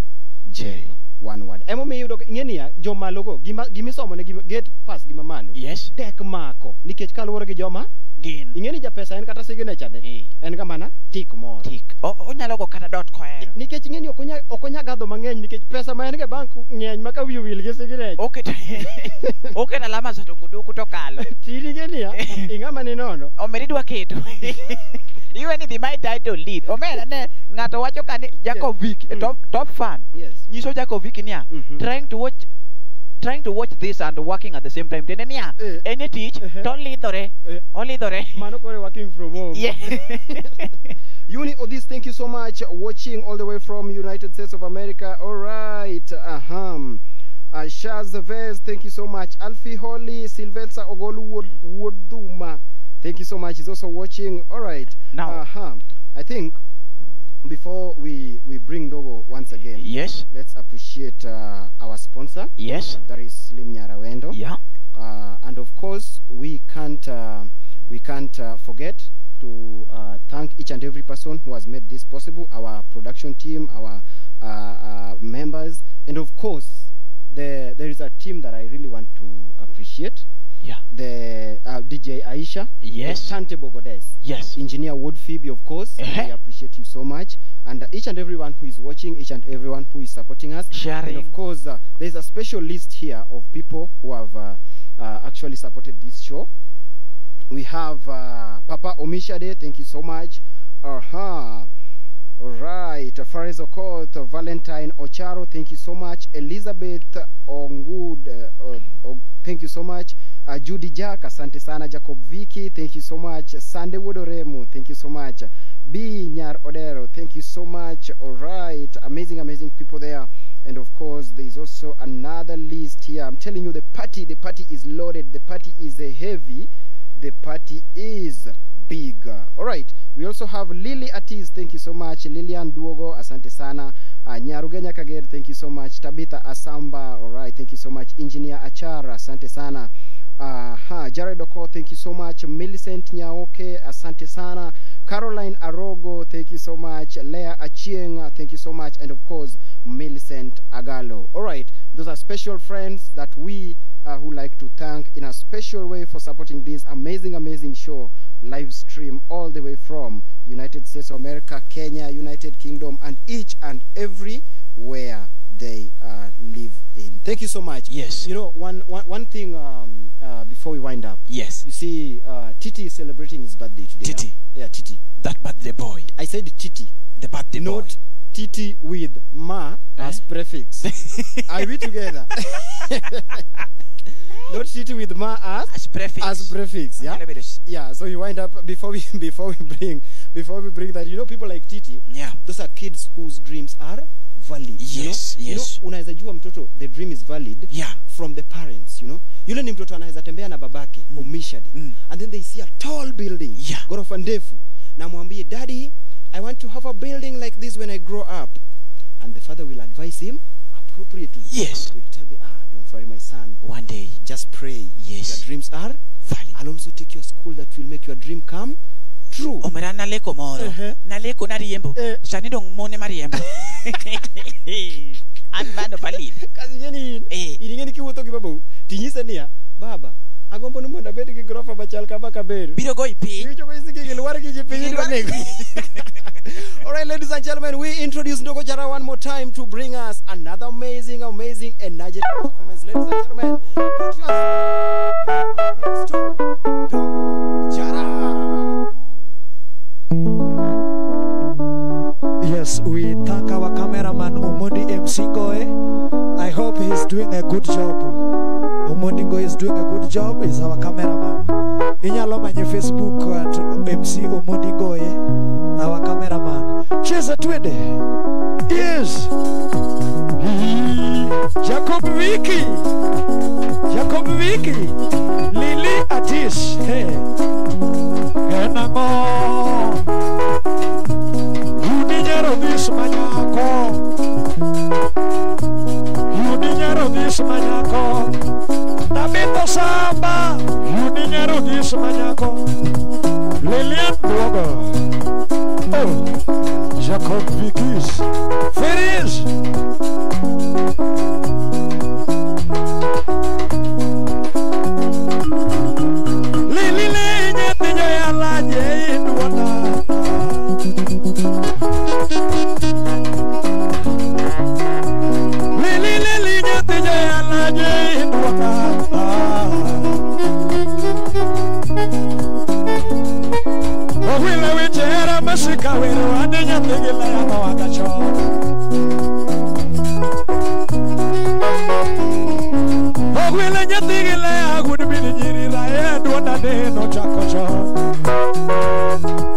J. One word. Emomiyo iyudo ing'e niya, jomalogo gimisomo ne gate pass gi mamalo. Yes. Tek mako nikech kaluwore gi joma Gin. Ing'e ni japesa en kata signature ne. Eh. En ga mana tik moro. Tik. Onyalo go kata dot kohero. Nikech ing'e ni ok onya gadho mang'eny nikech pesa ma en ga e bank ng'eny ma ka wiye owil gi signature. Oketo oketo alama sa to kuduku to kalo. Tiri ing'e niya, ing'ama ni nono. Omera idwa keto. Iwe ni dhi my title lead. Omera ne ng'ato wacho ka ni Jacob Vicky, top fan. Yes. Nyiso Jacob Vicky niya, trying to watch this and working at the same time. Tiende niya, en e tich to olidhore. Olidhore. Mano kore working from home. Yeah. Uni Odis, thank you so much. Watching all the way from United States of America. All right. Shaz Vez, thank you so much. Alfie Holly, Sylvester Ogolu Woduma, thank you so much. He's also watching. All right. Now, I think before we bring Dogo once again, yes, let's appreciate our sponsor. Yes. That is Slim Nyarawendo. Yeah. And of course, we can't forget to thank each and every person who has made this possible, our production team, our members, and of course, there is a team that I really want to appreciate. Yeah. The DJ Aisha. Yes. Tante Bogodes. Yes. Engineer Wood Phoebe, of course. We appreciate you so much. And each and everyone who is watching, each and everyone who is supporting us. Sharing. And of course, there's a special list here of people who have actually supported this show. We have Papa Omishade, thank you so much. All right, Fares Okoth, Valentine Ocharo, thank you so much. Elizabeth Ongud, thank you so much. Judy Jack, asante sana. Jacob Vicky, thank you so much. Sande Wodoremu, thank you so much. B Nyar Odero, thank you so much. All right, amazing, amazing people there. And of course, there is also another list here. I'm telling you, the party is loaded. The party is heavy. The party is big. All right. We also have Lily Atiz. Thank you so much. Lilian Duogo, asante sana. Nyarugenya Kager, thank you so much. Tabitha Asamba, all right, thank you so much. Engineer Achara, asante sana. Jared Oko, thank you so much. Millicent Nyaoke, asante sana. Caroline Arogo, thank you so much. Leah Achieng, thank you so much. And of course, Millicent Agalo. All right, those are special friends that we who like to thank in a special way for supporting this amazing, amazing show, live stream all the way from United States of America, Kenya, United Kingdom, and each and everywhere they live in. Thank you so much. Yes. You know, one thing before we wind up. Yes. You see, Titi is celebrating his birthday today. Titi. Huh? Yeah, Titi. That birthday boy. I said Titi. The birthday Not boy. Not Titi with ma as prefix. Are we together? Not Titi with ma as prefix. As prefix, yeah. Yeah. So you wind up before we bring that. You know, people like Titi. Yeah. Those are kids whose dreams are valid. Yes, you know? yes. You know, unaweza jua mtoto the dream is valid. Yeah. From the parents, you know. Yule ni mtoto anaweza tembea na babake Omishadi. And then they see a tall building. Yeah. Ghorofa ndefu. Na mwambie, "Daddy, I want to have a building like this when I grow up." And the father will advise him appropriately. Yes. He will tell me, "Don't worry, my son. One day. Just pray. Yes. Your dreams are valid. I'll also take you a school that will make your dream come true." Omera naleko moro. Naleko nariembo. Sani dong mone mariembo. An mano valid. Kazi ngeni in kiwuotho gi babau tinyise niya, "Baba, agombo ni mondo abed gi grofa machal kama kabedo." Biro goyi piny. Iwinjo ko gigi lwar gi ji piny idwa nego. All right, ladies and gentlemen, we introduce Ndogo Jara one more time to bring us another amazing, amazing, energetic performance. Ladies and gentlemen, put your hands to Ndogo Jara. Yes, we thank our cameraman Omondi MC Ngoe. I hope he's doing a good job. Omondi Ngoe is doing a good job. He's our cameraman. Inyalo manye Facebook at MC Omondi Ngoe, our cameraman. Cheza twende. Yes. Jacob Wiki. Jacob Wiki. Lily Atis. Hey. Enango. Yudinyaro this manyako. Yudinyaro this manyako. Tabito Samba. Yudinyaro this manyako. Lilian Blogo. Oh, Jacob Vikis. Feriz. Lili le nyati ya la je duona. Lili lili nyati ya la je duona. Owile wichera masika wero ane nyathi gi leya mawakacho. Owile nyathi gi leya gud min nyiri rae duonda ne nochako chon.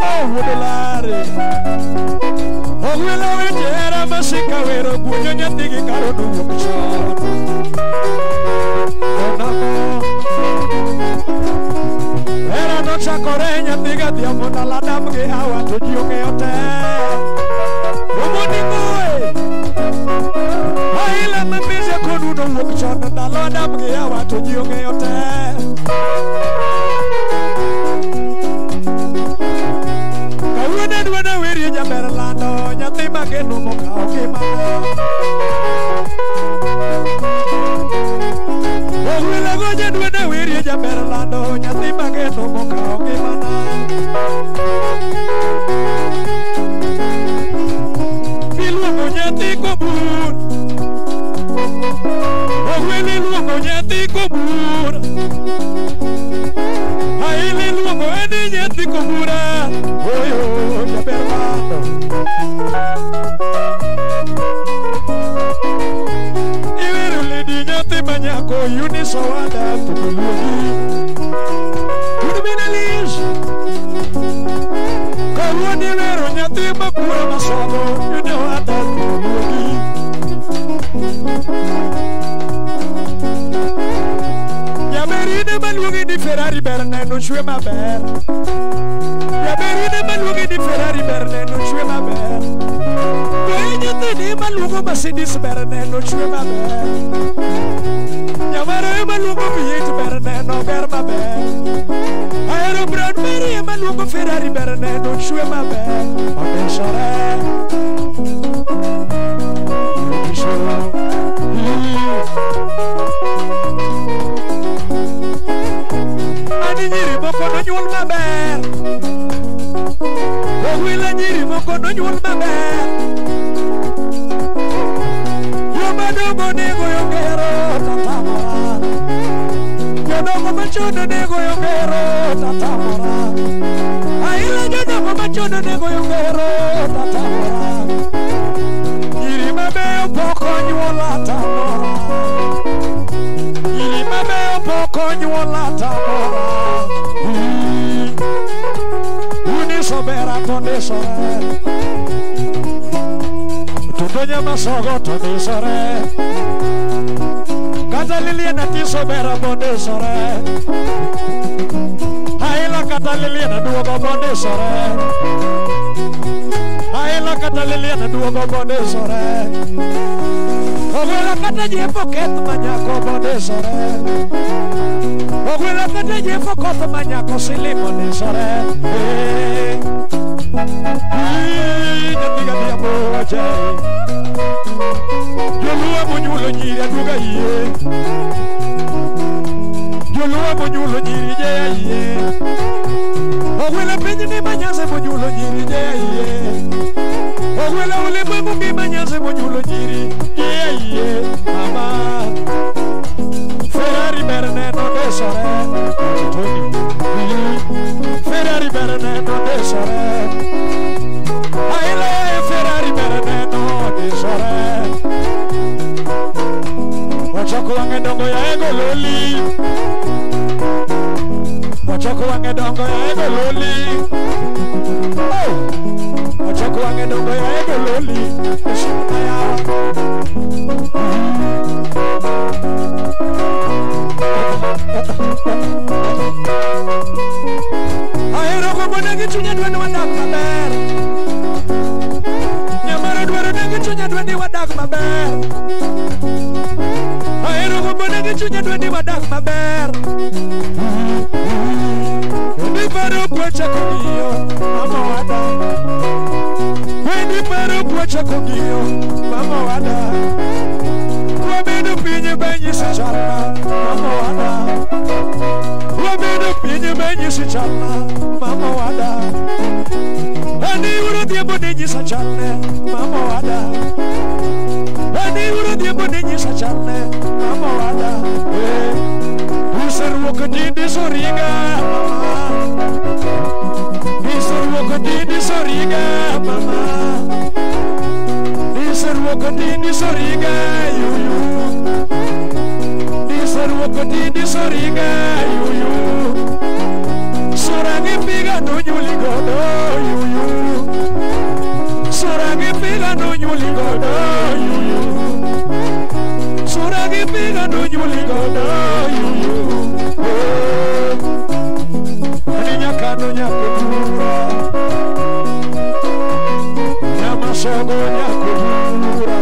Oh wuod lare. Owile wichera masika wero guonyo nyathi gi karo nowuok chon. Onamo. Era nochakore nyathi ga dhiambo ndalo Adam gi Hawa to ji ong'eyo te. Omondi Ngoe. Oila mapize kodu nowuok chon ndalo Adam gi Hawa to ji ong'eyo te. Kawuono dwona werie jaber lando nyathi mageno mokawo ngimana. Owile goje dwona werie jaber lando nyathi mageno mokawo ngimana. Iluongo nyathi kobur. Owile iluongo nyathi kobur. Aile iluongo eni nyathi kobura. Oyo jaber lando. Iwero ledi nyathi manyako Eunice Owada tukuluogi. Udminalish. Kawuono iwero nyathi mapura masomo Eunice Owada tukuluogi. Jaberine maluongi ni Ferrari ber neno chwe maber. Jaberine maluonge ni Ferrari ber neno chwe maber. To nyathini maluongo Mercedes ber neno chwe maber. Nyamaro ema luongo V8 ber neno ber maber. Ahero Brown Mary ema luongo Ferrari ber neno chwe maber. Ondisore. Ani nyiri moko nonyuol maber. Ogwila nyiri moko nonyuol maber. Joma dongo ne goyo ngero tatamora. Jodongo machon ne goyo ngero tatamora. Aila jodongo machon ne goyo ngero tatamora. Nyiri mabeyo pok onyuol atamora. Nyiri mabeyo pok onyuol atamora. Unisobera tondisore. Tundo nyamasogo tondisore. Kata Liliana tisobera bondisore. Aila kata Liliana duogo bondisore. Aila kata Liliana duogo bondisore. Ogwela kata jefo keth manyako bondisore. Ogwela kata jefo koth manyako siling ondisore. Nyathi gadhiambo ajayi. Joluo monyuolo nyiri aduoga yie. Joluo monyuolo nyiri jeya yie. Ogwela piny ni manyase monyuolo nyiri jeya yie. Ogwela ulimwengu ngima nyase monyuolo nyiri jeya yie. Mama Ferrari ber neno desore. Tony Ferrari ber neno desore. Aile Ferrari ber neno desore. Wachoko wang'e dongo ya ego loli. Wachoko wang'e dongo ya ego loli. Wachoko wang'e dongo ya ego loli. Eshima yawa. Ahero gombo negi chunya dwani wadak maber. Nyamaro dwaro negi chunya dwani wadak maber. Ahero gombo negi chunya dwani wadak maber. Wendi paro kwachako ng'iyo mama wada. Wendi paro kwachako ng'iyo mama wada. Wabedo piny be nyisi chalna mama wada. Wabedo piny be nyisi chalna mama wada. Ani uro dhiambo ne nyisa chalne mama wada. Ani uro dhiambo ne nyisa chalne mama wada. Useruoko tindi soriga mama. Useruoko tindi soriga mama. Useruoko tindi soriga yuyu. Useruoko tindi soriga yuyu. Sura gi piga nonyuoli godo yuyu. Sura gi piga nonyuoli godo yuyu. Sura gi piga nonyuoli godo yuyu. Ani nyakano nyako bura. Nyamasogo nyako bura.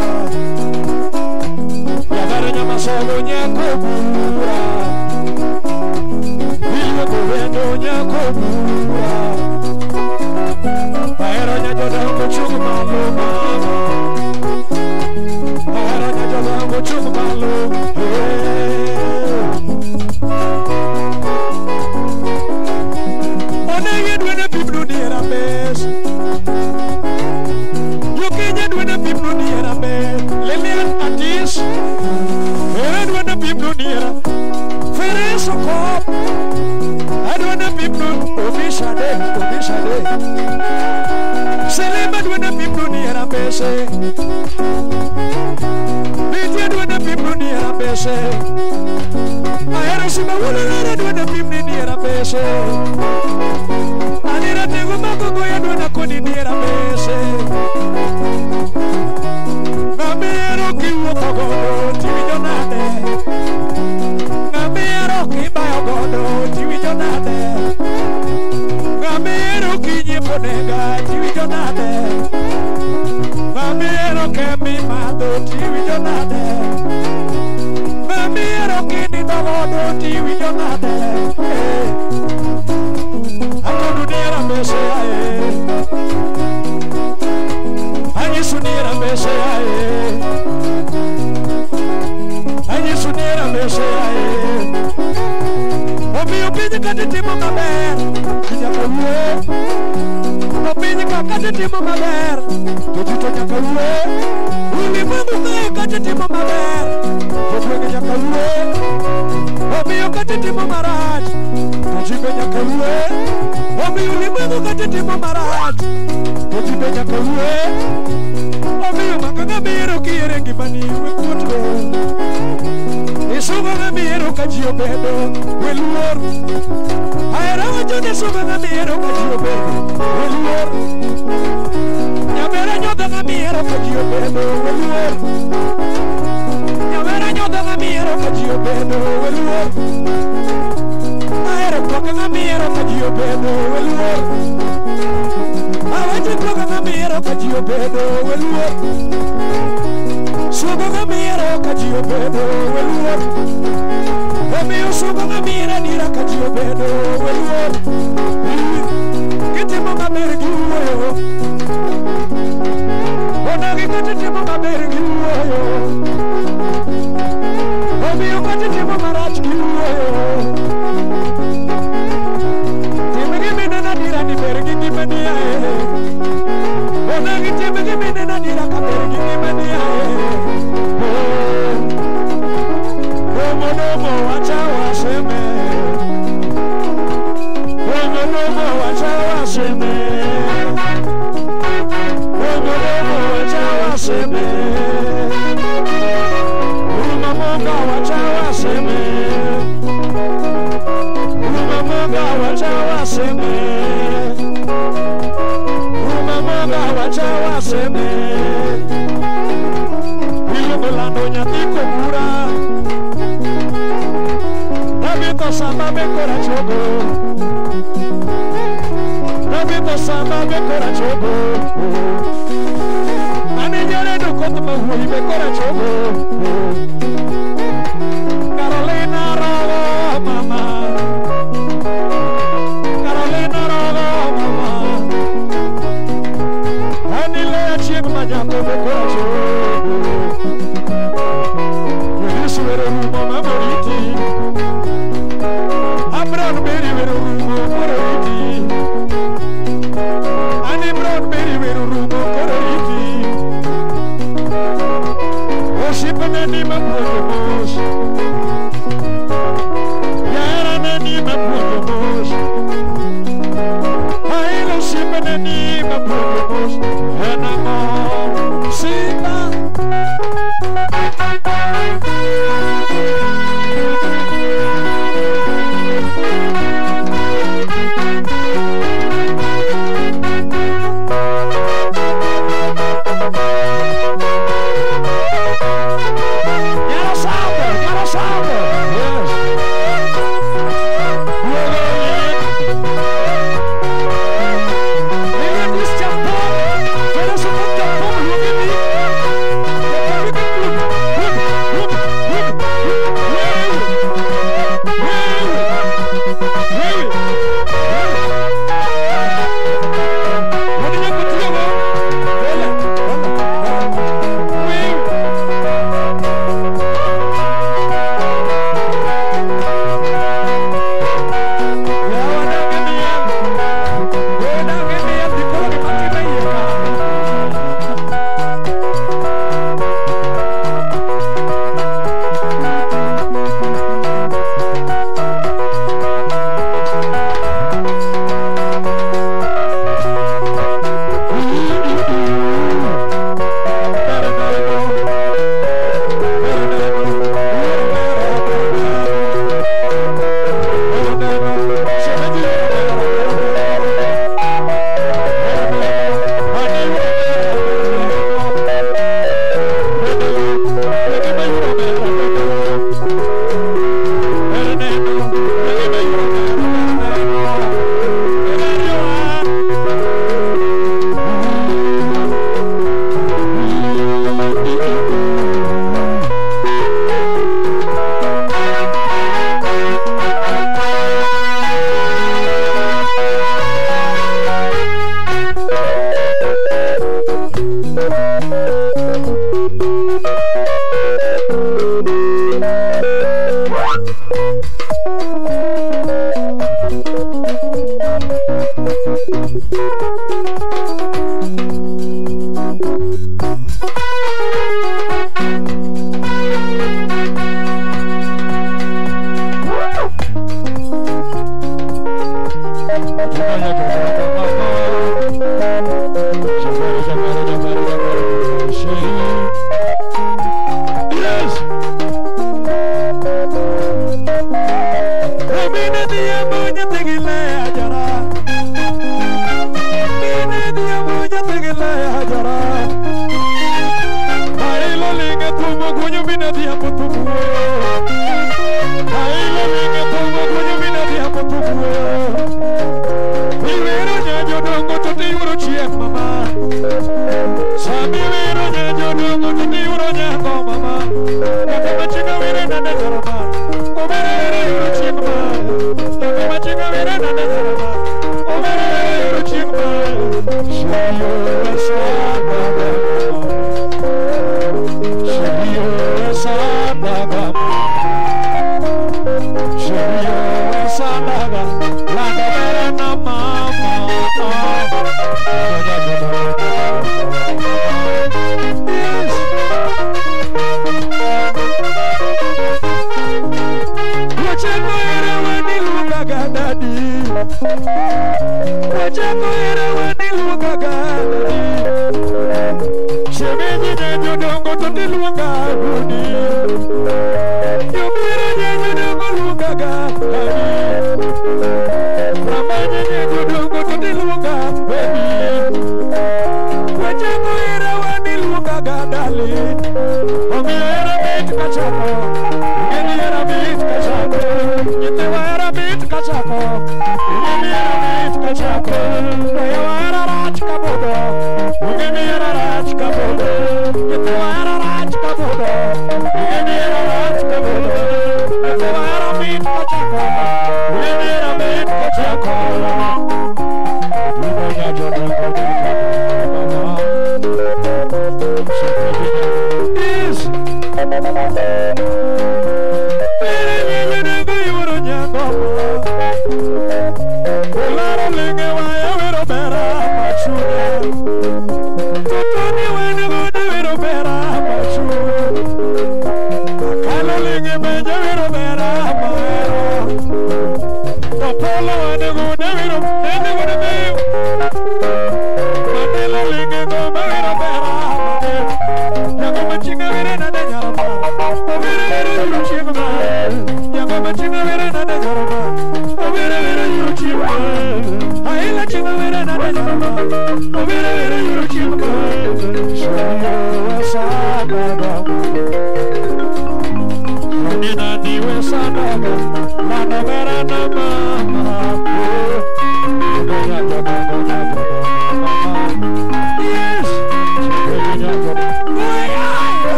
Yabare nyamasogo nyako bura. Iluongo wendo nyako bura. Ahero nyajodongo chung' malo mama. Ahero nyajodongo chung' malo. Onege dwene pimno dier ambes. Jokenya dwene pimno dier ambes. Lilian Atis. Ere dwene pimno dier. Feres Okop. Adwene pimno Omishade, Omishade. Selema dwene pimno dier ambese. Nitie dwene pimno dier ambese. Ahero simba wuolore dwene pimni dier ambese. Anira tego magogoya dwena koni dier ambese. Ng'amiero kiwuotho godo tiwinjo nade. Ng'amiero kibayo godo tiwinjo nade. Ng'amiero nega tiwinjo nade Mamiero kemi madho tiwinjo nade Mamiero kini dogodo tiwinjo nade Akodu nera mbese ae Anyisu nera mbese ae Anyisu nera mbese ae Omiyo piny kata timo maber nyaka wuo To piny ka kata timo maber to ji to nyaka wuo Ulimwengu kae kata timo maber to gwenge nyaka wuo Omiyo kata timo marach to ji be nyaka wuo Omiyo ulimwengu kata timo marach to ji be nyaka wuo Omiyo maka ng'ama kiere ngimani we kuotgo Isugo ng'ama ihero ka ji obedo we luor Ahero wacho ni isugo ng'ama ihero ka ji obedo we luor Nyamera nyodho ng'ama ihero ka ji obedo we luor Nyamera nyodho ng'ama ihero ka ji obedo we luor Ahero twak ng'ama ihero ka ji obedo we luor Awacho twak ng'ama ihero ka ji obedo we luor Sugo ng'ama ihero ka ji obedo we luor Omiyo sugo ng'ama ihero adiera ka ji obedo we luor Gitimo maber giwuoyo Onagi kata timo maber giwuoyo Omiyo kata timo marach giwuoyo Tim gimineno adiera ni ber gi ngimani ae Onagi tim gimineno adiera ka ber gi ngimani ae Domo domo wacha waseme Domo domo wacha waseme Domo domo wacha waseme Huruma Mungu wacha waseme Huruma Mungu wacha waseme Huruma Mungu wacha waseme Iluongo lando nyathi kogura Tabitha samba be kora chogo Tabitha samba be kora chogo Mane jaredo koth mawuoyi be kora chogo Carolina rogo mama Carolina rogo mama Anile achieng' manyako be kora chogo Yesu wero rumo mamoriti Brown Berry wero rumo koro iti Ani Brown Berry wero rumo koro iti Osipene ni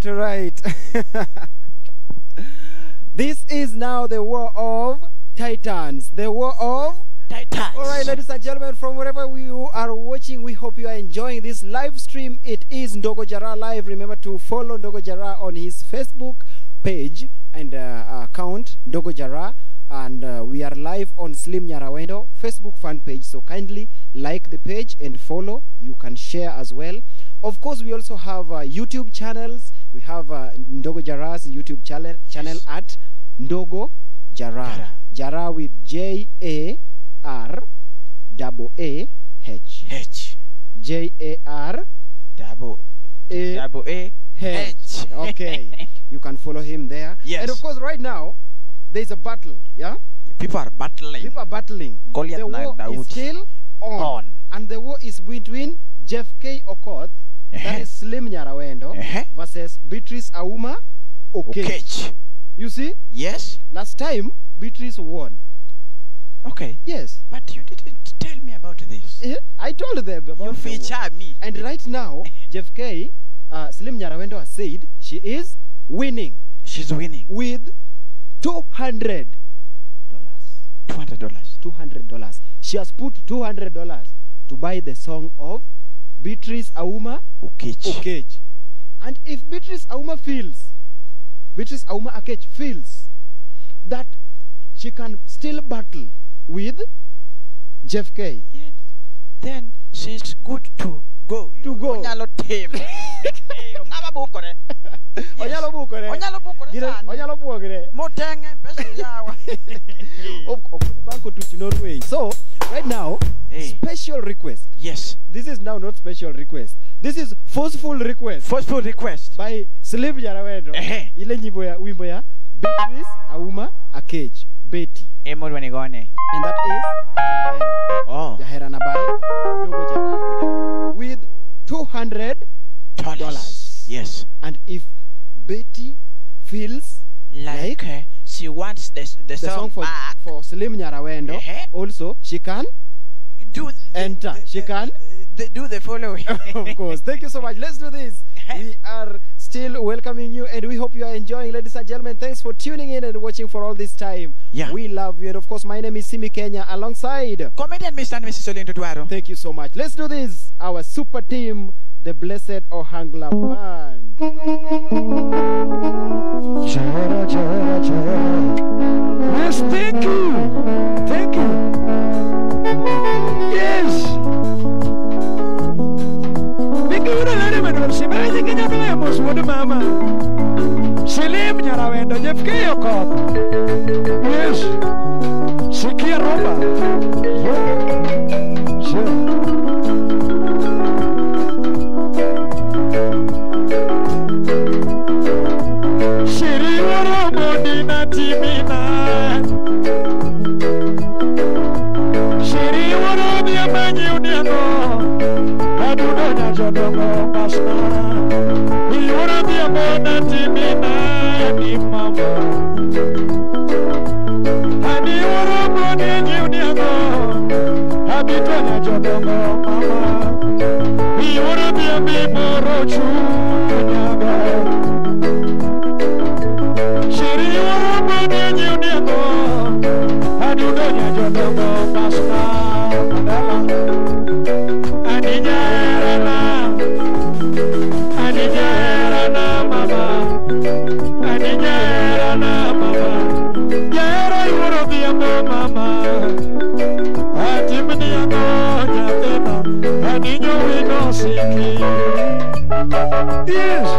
All right. This is now the war of titans. The war of Titans. All right, ladies and gentlemen, from wherever you are watching, we hope you are enjoying this live stream. It is Ndogo Jara Live. Remember to follow Ndogo Jara on his Facebook page and account, Ndogo Jara. And we are live on Slim Nyarawendo Facebook fan page. So kindly like the page and follow. You can share as well. Of course, we also have YouTube channels. We have Ndogo Jara's YouTube channel at Ndogo Jara. Jara with J A R double A H. H. J A R Double A double A H. H. Okay. You can follow him there. Yes. And of course, right now, there's a battle. Yeah? People are battling. People are battling. Goliath The na war Daudi. is still on. On. And the war is between Jeff K. Okoth, that is Slim Nyarawendo, versus Beatrice Auma Okech. Okech. You see? Yes. Last time, Beatrice won. Okay. Yes. But you didn't tell me about this. I told them about You the war. feature me. And right now, Jeff K, Slim Nyarawendo has said she is winning. She's winning. With $200. $200. $200. She has put $200 to buy the song of Beatrice Auma Okech. Okech. And if Beatrice Auma feels, Beatrice Auma Akech feels that she can still battle with Jeff K. Yes. Then she's good to go. To go. Onyalo team. Ong'ama bukore. Onyalo bukore. Onyalo bukore sani. Onyalo buogre. Motenge pesa yawa. Banko tuch Norway. So, right now, Hey. special request. Yes. This is now not special request. This is forceful request. Forceful request. By Slim Nyarawendo. Ehe. Ile nyimbo ya wimbo ya Beatrice Auma Akech. Betty. Emo nigone. And that is Jahera. Oh. Jahera na by Ndogo Jara. With $200. Dollars. Yes. And if Betty feels Like, she wants the the song, song back, for Slim Nyarawendo, also she can do the, enter. She can do the following. Of course. Thank you so much. Let's do this. We are still welcoming you and we hope you are enjoying, ladies and gentlemen. Thanks for tuning in and watching for all this time. Yeah. We love you. And of course, my name is Simi Kenya alongside comedian Mr. and Mrs. Olindo Dwaro. Thank you so much. Let's do this. Our super team, the Blessed Ohangla Band. Jara, Jara, Jara. Yes, thank you. Thank you. Yes. Mama. Slim Nyarawendo, Jeff K. Okoth. Yes. Sikia Roba. Yeah. Sure. Shiri Oromo Dina Timina. jodongo masna. Iyuoro dhiambo natimina ni mama. Ani yuoro boni nyiewni ang'o? Abito nya jodongo mama. Iyuoro dhiambo imoro chunyaga. Sheri yuoro boni nyiewni ang'o? Adudo nya jodongo masna. Mandala. Ani jaherana. Ani jaherana mama. Ani jaherana mama. Jahera yuoro dhiambo mama. Atimni ang'o nyathina? Ani nyowino siki. Yes.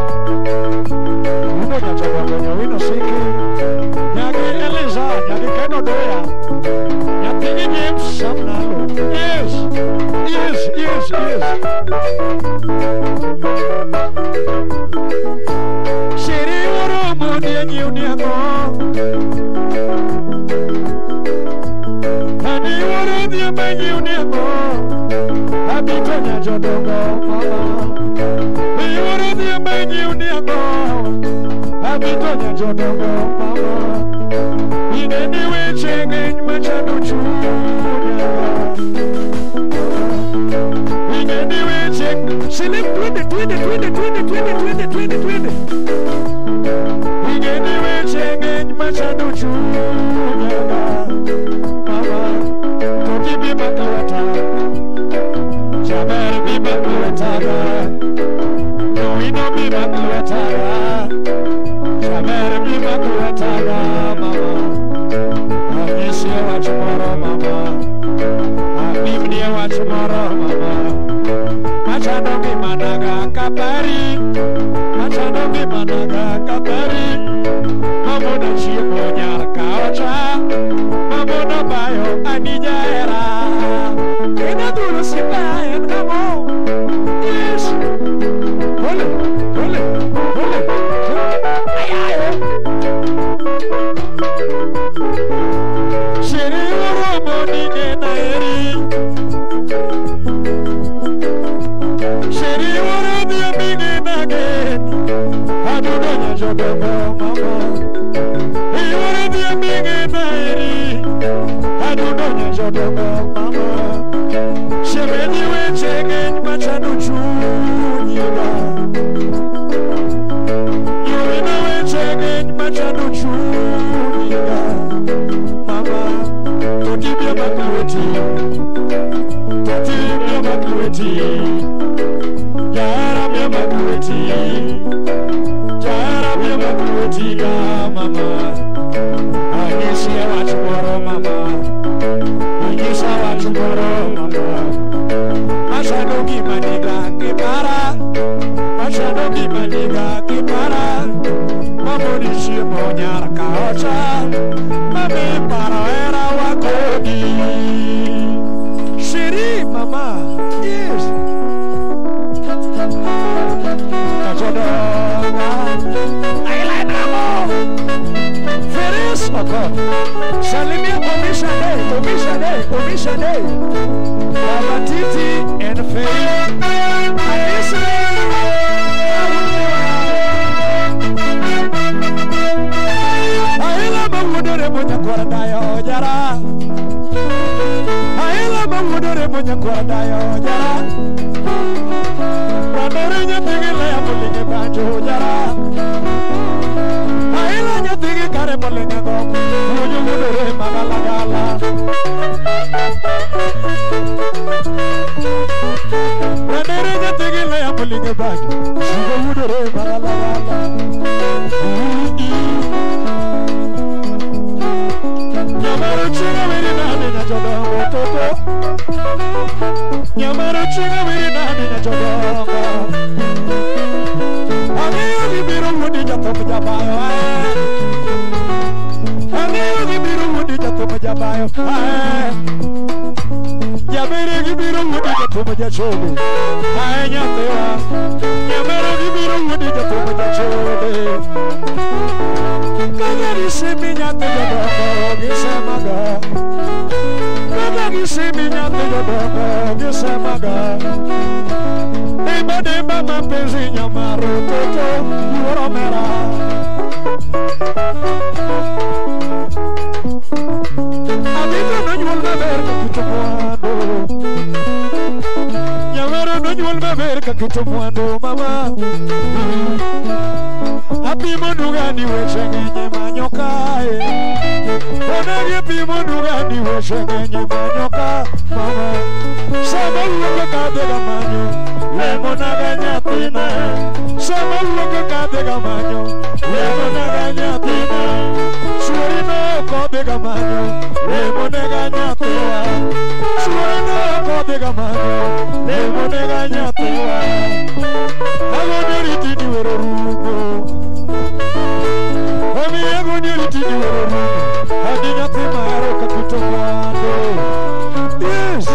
Uno nyachadongo nyowino siki. Nyagi Eliza, nyagi Keno Doya. Nyathigi James Samnalo. Yes. Yes, yes, yes. Sheri oromo die nyiewni ang'o? Ani wuoro dhiambo nyiewni ang'o? Abito nya jodongo mama. Iwuoro dhiambo nyiewni ang'o? Abito nya jodongo mama. Ineni weche ng'eny machando chunya. Ineni weche siling 20 20 20 20 20 20 20 20. Ineni weche ng'eny machando chunya. Mama, toti bi maklweta. Jaber bi maklweta. Nyowino bi maklweta. Jaber bi maklweta mama. Anyisi wach moro mama. Apimnie wach moro mama. Machando ngimanaga kapari. Machando ngimanaga kapari. Mamona chiemo nyar kaocha. Mamona bayo ani jahera. Ena duro sipa en ng'amo. Yes. Ole, ole, ole. Ayayo. Sheri oromo ni ng'ena eri. Sheri oro dhiambo ng'ena geni. Adudo nya jodongo mama. Iwuoro dhiambo ng'ena eri. Adudo nya jodongo mama. Shemeji weche ng'eny machando chunyiga. Nyowino weche ng'eny machando chunyiga. Mama, toti bia maklweti. Toti bia maklweti. Jahera bia maklweti. Jahera bia maklweti ga mama. Anyisi wach moro mama. Anyisa wach moro mama. Machando gimaniga kipara. Machando gimaniga kipara. Mamoni chiemo nyar kaocha. Mami paro hera wakodi. Sheri mama. Yes. Kajodonga. Aila namo. Feris Okot. Salimia Omisha Day, Omisha Day, Omisha Day. Baba Titi and Faith. Anisa. Aila mawudore monyakwara dayo jara. Aila mawudore monyakwara dayo jara. Ranore nyathigi leya molinge banjo jara. Aila nyathigi kare molinge gok. Wuonyo wuodore magalagala. Ranore nyathigi leya molinge banjo. Sigo wuodore magalagala. Nyamaro chinga wiri nani nyajodongo toto. Nyamaro chinga wiri nani nyajodongo. Ang'eyo gibiro wuondi jathum jabayo. Ang'eyo gibiro wuondi jathum jabayo. Nyamere gibiro wuondi jathum jachode. Ae nyathiwa. Nyamero gibiro wuondi jathum jachode. Kaka gisimi nyathi jodongo gisemaga. Kaka gisimi nyathi jodongo gisemaga. Dimba dimba mapenzi nyamaro toto yuoro mera. Abito nonyuol maber kakito mwandu. Nyamaro nonyuol maber kakito mwandu mama. Apimo nugani weche ng'eny manyo kae. Onegi pimo nugani weche ng'eny manyo ka mama. Sama wuok kadhi ga manyo lemo naga nyathina. Sama wuok kadhi ga manyo lemo naga nyathina. Chuori no kodhi ga manyo lemo naga nyathiwa. Chuori no kodhi ga manyo lemo naga nyathiwa. Agoni riti ni wero rumo. Omi agoni riti ni wero rumo. Adi nyathi mahero kakito mwandu. Yes.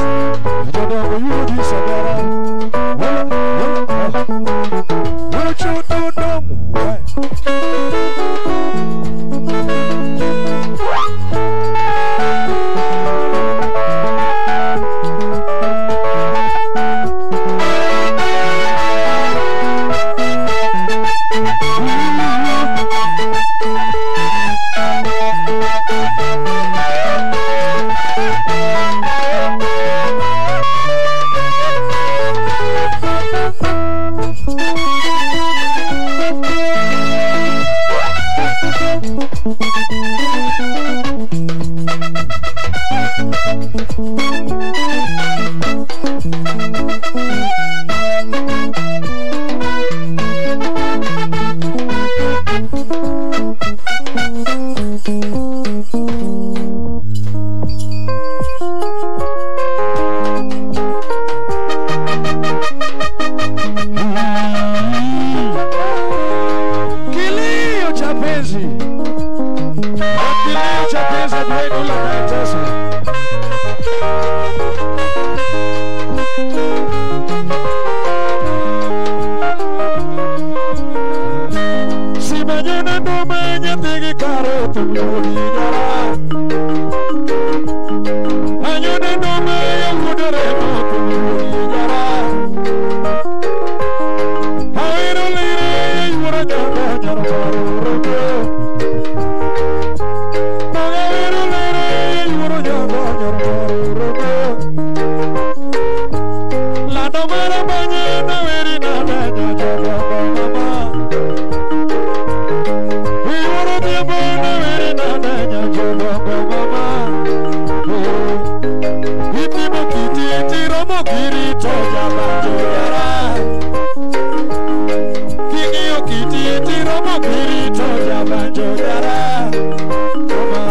Jodongo yudi sagara. Wala wala. Wala chudo dong. Kilio cha penzi. Kilio cha penzi adwenu la mateso. Simanyona nduma nyathigi kare tumyoni nyara. Anyona nduma yawuodore no tumyoni nyara. Ahero lere yuoro nyanga nyara rogo. Ahero lere yuoro nyanga nyara rogo. Lando mara banye na weri na na nyanga mama. Yuoro dhiambo na weri na na nyanga mama. Ipimo kiti tiromo kirito jabanjo yara. King'iyo kiti tiromo kirito jabanjo yara. Mama.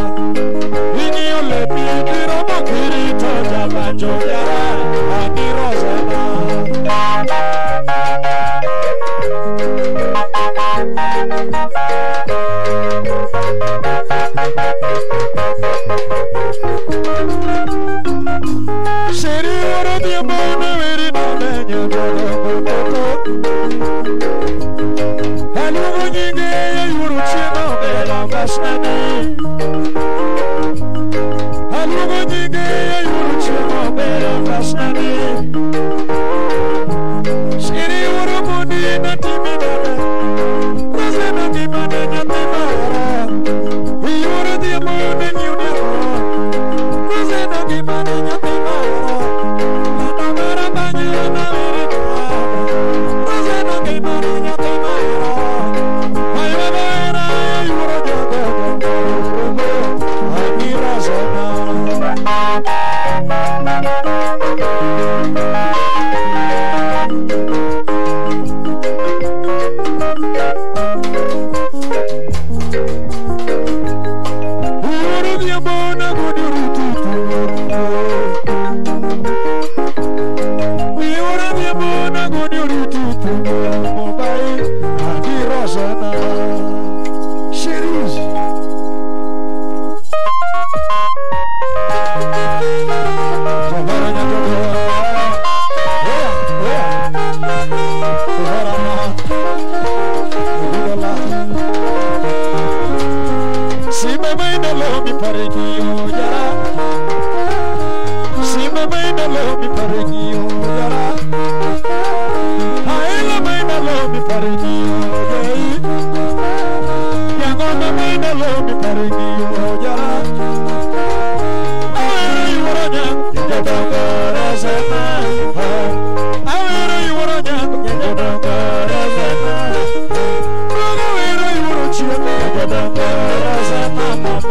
Ing'iyo lepi tiromo kirito jabanjo yara. Ani Rosana. Sheri oro dhiambo na weri na na nyanga toto. Aluongo nyinge yuoro chiemo bela mbasnani. Aluongo nyinge yuoro chiemo bela mbasnani. Sheri oro mondi na timi nade. Rosena ngimane nyathi mara. Yuoro dhiambo ne nyiew Rosena ngimane nyathi mara. Lando mara banye na weri na. Rosena ngimane nyathi mara. Aywa era yuoro nyanga rogo. Ani Rosena. Simba maina lo mi paregiyo jara. Simba maina lo mi paregiyo jara. Haela maina lo mi paregiyo jai. Yangona maina lo mi paregiyo jara. Awero yuoro nyang jodongo rosena. Awero yuoro nyang jodongo rosena. Awero yuoro chiemo jodongo rosena mama.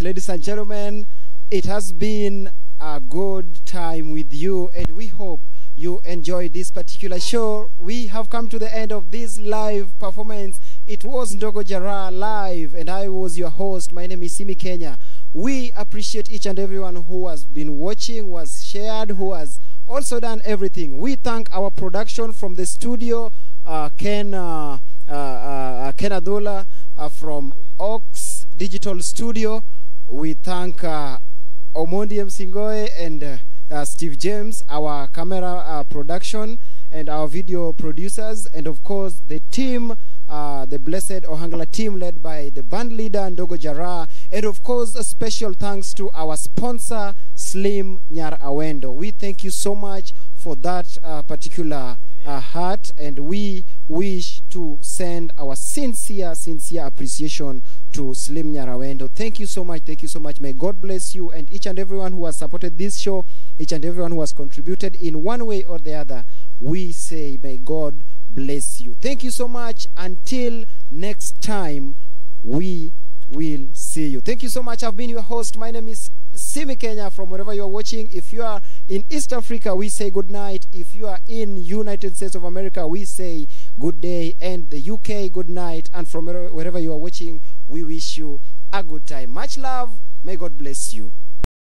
Ladies and gentlemen, it has been a good time with you, and we hope you enjoy this particular show. We have come to the end of this live performance. It was Ndogo Jara live, and I was your host. My name is Simi Kenya. We appreciate each and everyone who has been watching, who has shared, who has also done everything. We thank our production from the studio, Ken Adola from Ox Digital Studio. We thank Omondi Msingoe and Steve James, our camera production and our video producers, and of course the team, the Blessed Ohangla team led by the band leader Ndogo Jara, and of course a special thanks to our sponsor Slim Nyar Awendo. We thank you so much for that particular heart, and we wish to send our sincere, sincere appreciation to Slim Nyarawendo. Thank you so much. Thank you so much. May God bless you and each and everyone who has supported this show, each and everyone who has contributed in one way or the other. We say, may God bless you. Thank you so much. Until next time, we will see you. Thank you so much. I've been your host. My name is Simy Kenya from wherever you are watching. If you are in East Africa, we say good night. If you are in United States of America, we say good day. And the UK, good night. And from wherever you are watching, we wish you a good time. Much love. May God bless you.